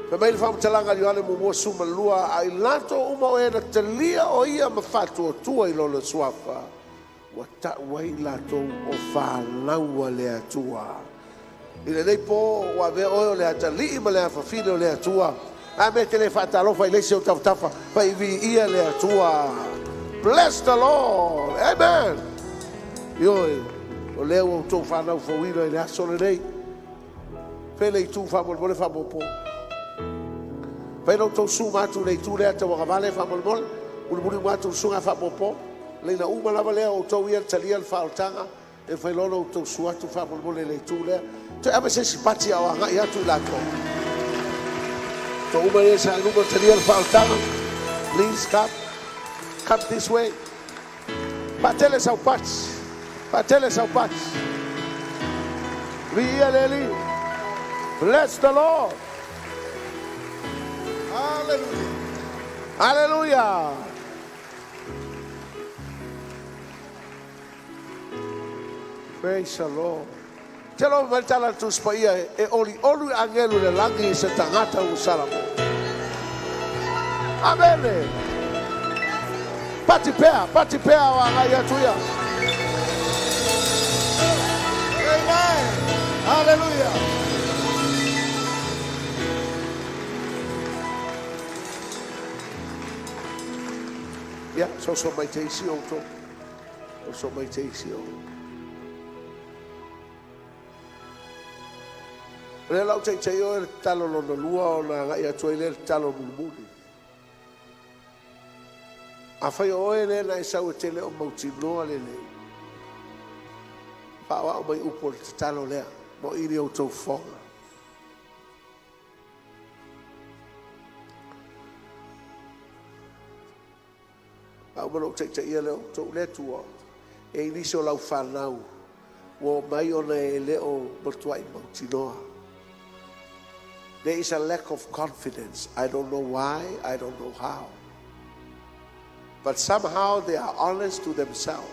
fai mai le faamatalaga a Ioane muamua 12, a i latou uma o e na talia o ia ma faatuatua i lona suafa, ua tau ai i latou o fanau a le Atua. I lenei po ua avea oe o le atalii ma le afafine o le Atua. A mea e te le faatalofa i le isi o tafatafa, fai viia le Atua. Bless the Lord. Amen. Ioe, o lea ua outou fanau fouina i le aso lenei. Fai le itu faamolemole faamopo. Fai lo outou su ma atu i le itu lea tauagavale faamolemole. Mulimuli uma atu le susuga faapopo. Leina uma lava lea o outou ia talia le faaolataga. E fai loa lo outou susu atu faamolemole i le itu lea. Toe ave se isi pati a o agai atu i latou. To uma ia sa luma talia le faaolataga. Please come. Come this way. Patele sau pati. Patele sau pati. Viia le Alii. Bless the Lord. Hallelujah. Hallelujah. Praise the Lord. Te lo mai tala tu spaia e oli olu angelu le langi se tangata u salamo. Amen. Pati pea, pati pea o anga ia tuia. Amen. Hallelujah. Ia, so so mai te isi o tō. So mai te isi o. O lea lau taitai o e le talo lona lua o na ngai atu ai le talo mulimuli. A fai o oe le na e sau e tele o mautinoa le lei. Wha mai upo le tatalo lea. Mo ili o tau fonga. A uma lou taitai ia leo tou le tua. E ilisi o lau whanau. Ua mai ona e leo matuai mautinoa. There is a lack of confidence. I don't know why, I don't know how. But somehow they are honest to themselves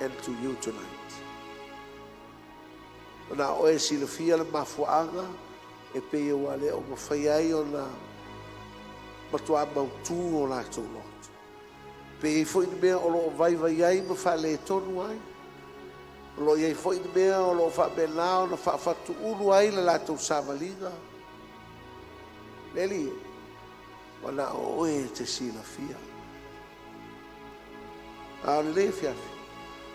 and to you tonight. Na oe silafia le mafuaanga e pe ua le o mawhai ai o na matua mautu o lātou loto. Pe i foi ni mea o lo o vai vai ai ma wha tonu ai. O lo iai foi ni mea o lo o wha o na wha ulu ai le lātou savalinga. Leli, wa na o oe te silafia. A o le le fiafi,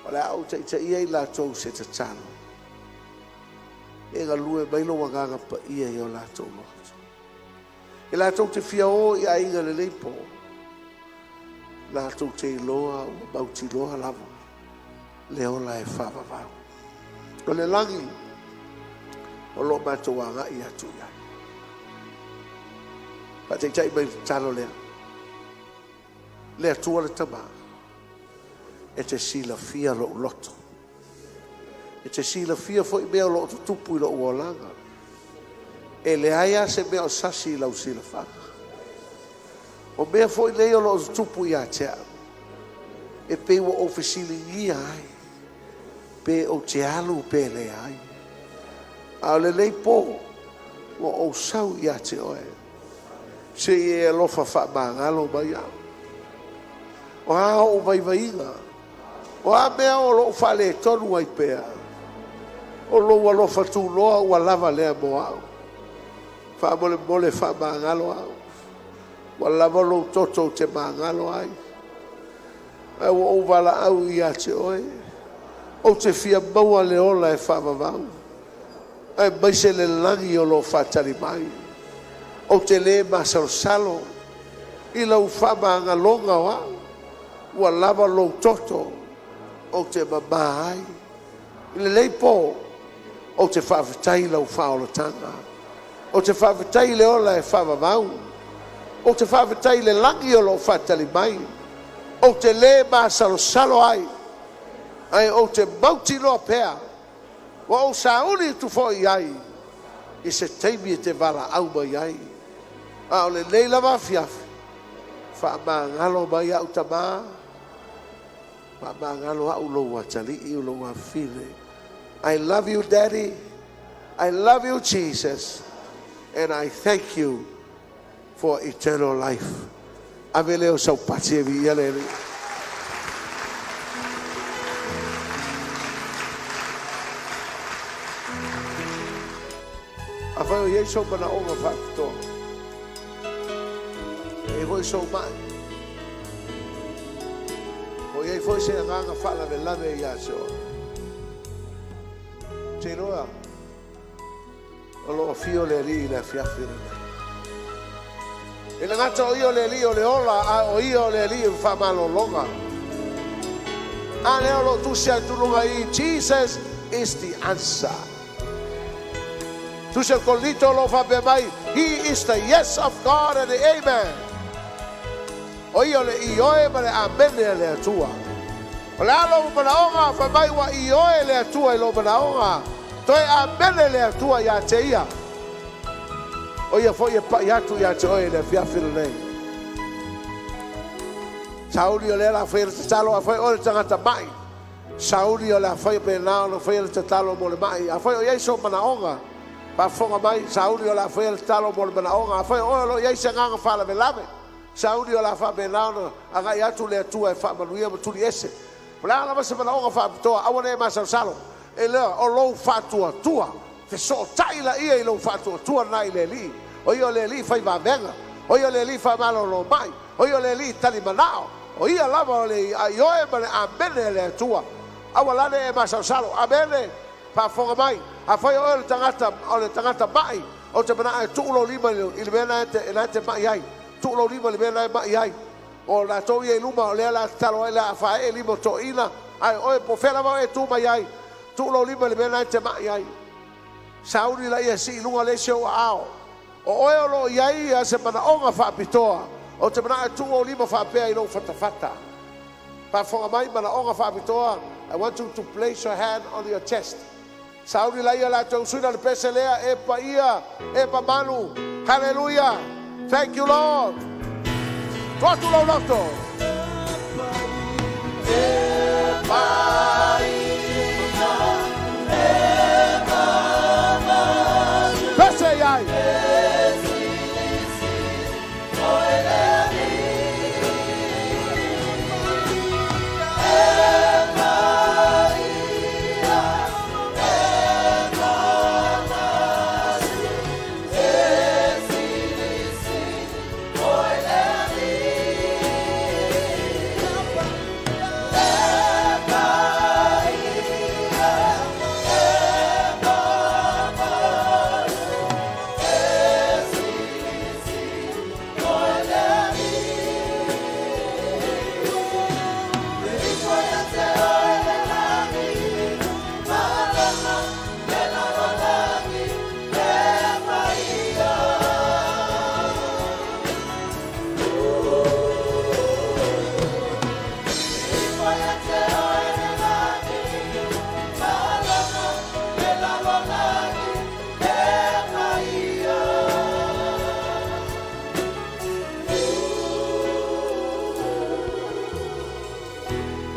o le au te te ia i lātou se tatalo. E ngā lue mai lo wanganga pa ia i o lātou loto. E lātou te fia o i ainga le leipo. Lātou te iloa ua mautinoa lava. Le ola e whawawau. O le langi, o lo mātou anga i atu iai. Pa te tai mai talo lea. Le atua le tama. E te silafia lo loto. E te silafia foi mea o lo tutupu i lo uolanga. E le aia se mea o sasi i lau silafanga. O mea foi lei o lo tutupu i atea. E pe ua o fesilingia ai. Pe o te alu pe le ai. A o le lei po, ua o sau i ate oe. Se i e alofa wha mangalo mai au. O a o vaivaiga. O a mea o lo whale tonu ai pea. O lo ua lofa tūloa ua lava lea mo au. Wha mole mole wha mangalo au. Ua lava lo toto te mangalo ai. Ai ua o wala au i ate oe. O te fia maua le ola e whavavau. Ai mai se le langi o lo whatari mai. O te le masalosalo. I lau whamangaloga o au. Ua lava lo toto. O te mama ai. I le leipo. O te whaafetai lau whaolatanga. O te whaafetai le ola e whavavau. O te whaafetai le langi o lo whatari mai. O te le masalosalo ai. Ai o te mautinoa pea. Wa o sauni tu foi ai. I se teimi e te wala au mai ai. A o le nei lava fiafi. Wha mangalo mai au tama. Wha mangalo au lo watali i lo wafile. I love you, Daddy. I love you, Jesus. And I thank you for eternal life. Ave leo sau pati e vi ia le li. Afai o i ai sou manaoga faapitoa, e i ai foi sou mai, o i ai foi se agaga faalavelave ia te oe. Ou te iloa o lo o afio le Alii i le afiafi lenei. E le gata o ia o le Alii o le ola, a o ia o le Alii o le faamalologa. A lea o lo o tusi atu luga i Jesus is the answer. Tusi a Korinito o lo o faapea mai, He is the yes of God and the amen. O ia o le ioe ma le amene a le Atua. O le a lou manaoga, fai mai ua ioe le Atua i lou manaoga, toe amene le Atua ia te ia. O ia foi e pai atu ia te oe i le afiafi lenei. Sauli o lea la faia le tatalo, afai oe le tagata mai. Sauli o le a faia pēnā ona faia le tatalo mo le mai. Afai o i ai sou manaoga, faafofoga mai, Sauli o le a faia le tatalo mo le manaoga. Afai o oe o lo o i ai se agaga faalavelave, Sauli o le a faapena ona agai atu le Atua e faamanuia ma tuli ese. O le a lava se manaoga faapitoa, aua ne i e masalosalo, e lea o lou faatuatua, fesootai laia i lou faatuatua lena i le Alii. O ia o le Alii fai vavega, o ia o le Alii faamalolo mai, o ia o le Alii tali manao, o ia lava o le Ioe ma le Amene a le Atua. Aua la ne i e masalosalo. Amene. Faafofoga mai, afai o oe o le tagata, o le tagata mai, ou te manao e tuu lou lima i le mea lena e te mai ai. Tuu lou lima i le mea lena e mai ai. O latou ia i luma, o lea o le a tatalo ai, o le a faaee lima o toeaiina, ae o oe, po o fea lava oe e tu mai ai, tuu lou lima i le mea lena e te mai ai. Sauni laia e sii i luga le isi ou aao. O oe o lo o i ai ia se manaoga faapitoa, ou te manao e tuu ou lima faapea i lou fatafata. Faafofoga mai, manaoga faapitoa, I want you to place your hand on your chest. Sauni laia latou suina le pese lea, e paia, e mamalu. Haleluia! Thank you, Lord. Tuu atu lou loto. E paia, e mamalu. Pese i ai.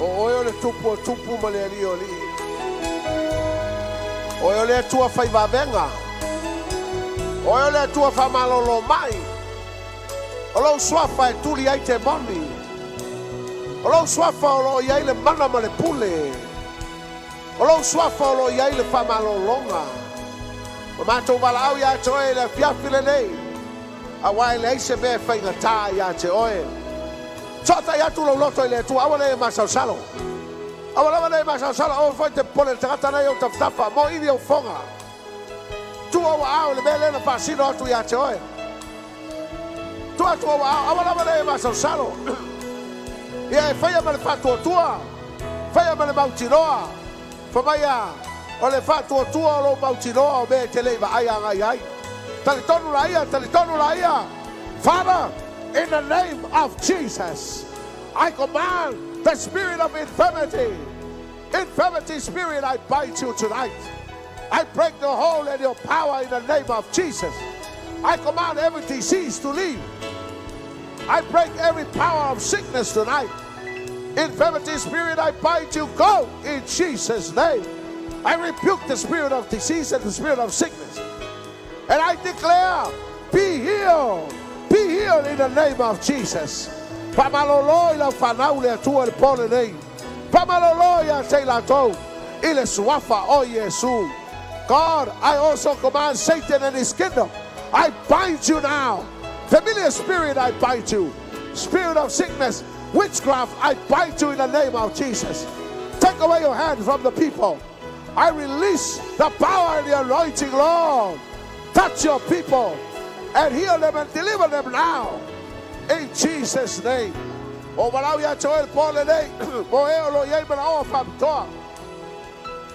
O oe o le Tupu o tupu ma le Alii o alii. O oe o le Atua fai vavega. O oe o le Atua faamalolo mai. O lou suafa e tuli ai temoni. O lou suafa o lo o i ai le mana ma le pule. O lou suafa o lo o i ai le faamalologa. Ua matou valaau ia te oe i le afiafi lenei, aua e leai se mea e faigata ia te oe. Toatai atu lou loto i le Atua, aua ne i e masalosalo. Aua lava ne i e masalosalo, aua foi te popole i le tagata la e i ou tafatafa, moili ou foga. Tuu ou aao i le mea lea na faasino atu ia te oe. Tuu atu ou aao, aua lava ne i e masalosalo. Ia e faia ma le faatuatua, faia ma le mautinoa. Fai mai a, o le faatuatua o lou mautinoa o mea e te le i vaai agai ai. Talitonu laia, talitonu laia. Father, in the name of Jesus, I command the spirit of infirmity, infirmity spirit, I bind you tonight. I break the hold and your power in the name of Jesus. I command every disease to leave. I break every power of sickness tonight. Infirmity spirit, I bind you. Go in Jesus' name. I rebuke the spirit of disease and the spirit of sickness. And I declare, be healed. Be healed in the name of Jesus. Faamalolo i lau fanau le Atua i le po lenei. Faamalolo ia te i latou i le suafa o Iesu. God, I also command Satan and his kingdom. I bind you now. Familiar spirit, I bind you. Spirit of sickness, witchcraft, I bind you in the name of Jesus. Take away your hand from the people. I release the power and the anointing, Lord. Touch your people and heal them and deliver them now. In Jesus' name. O walau ia te oe le po lenei, mo e o lo i ai manaoga faapitoa.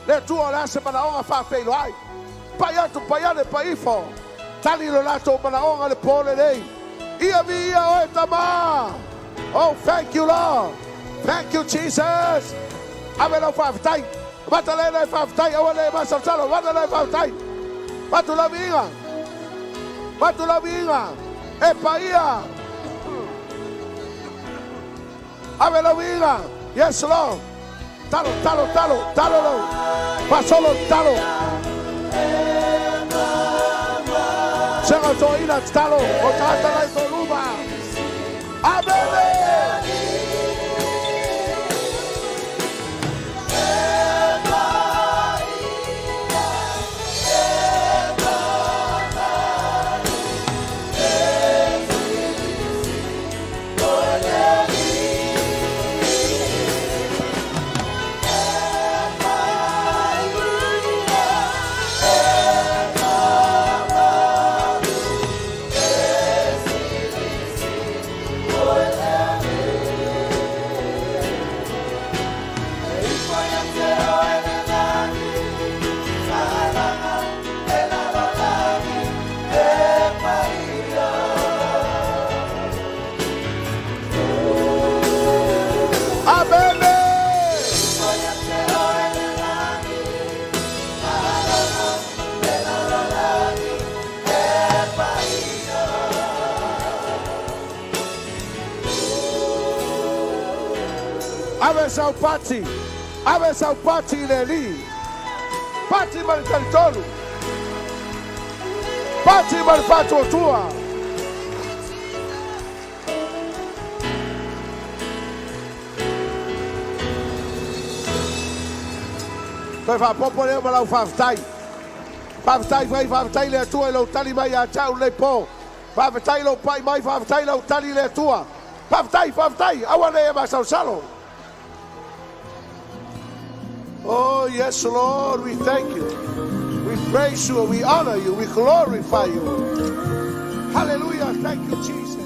Le Atua o le a se manaoga faafeiloai. Pai atu, pai ane, pai ifo. Tali lo latou manaoga le po lenei. Ia viia oe Tama. Oh, thank you, Lord. Thank you, Jesus. Ave lau faafetai. Mata le nei faafetai, aua ne i masalosalo. Mata le faafetai. Matu lau viiga. Matu lau viiga. E paia. Ave lau viiga. Yes, Lord. Talo, talo, talo, talo lau. Fasolo, talo. Sega toina, talo. O tata lai toluma. Amen. Amen. Ave sau pati. Ave sau pati i le Alii. Pati ma le talitonu. Pati ma le faatuatua. Toe faapopo lea ma lau faafetai. Faafetai fai, faafetai le Atua i lou tali mai ia te au lenei po. Faafetai lou pai mai, faafetai lau tali le Atua. Faafetai, faafetai, aua ne i e masalosalo. Oh, yes, Lord, we thank you. We praise you, we honor you, we glorify you. Hallelujah. Thank you, Jesus.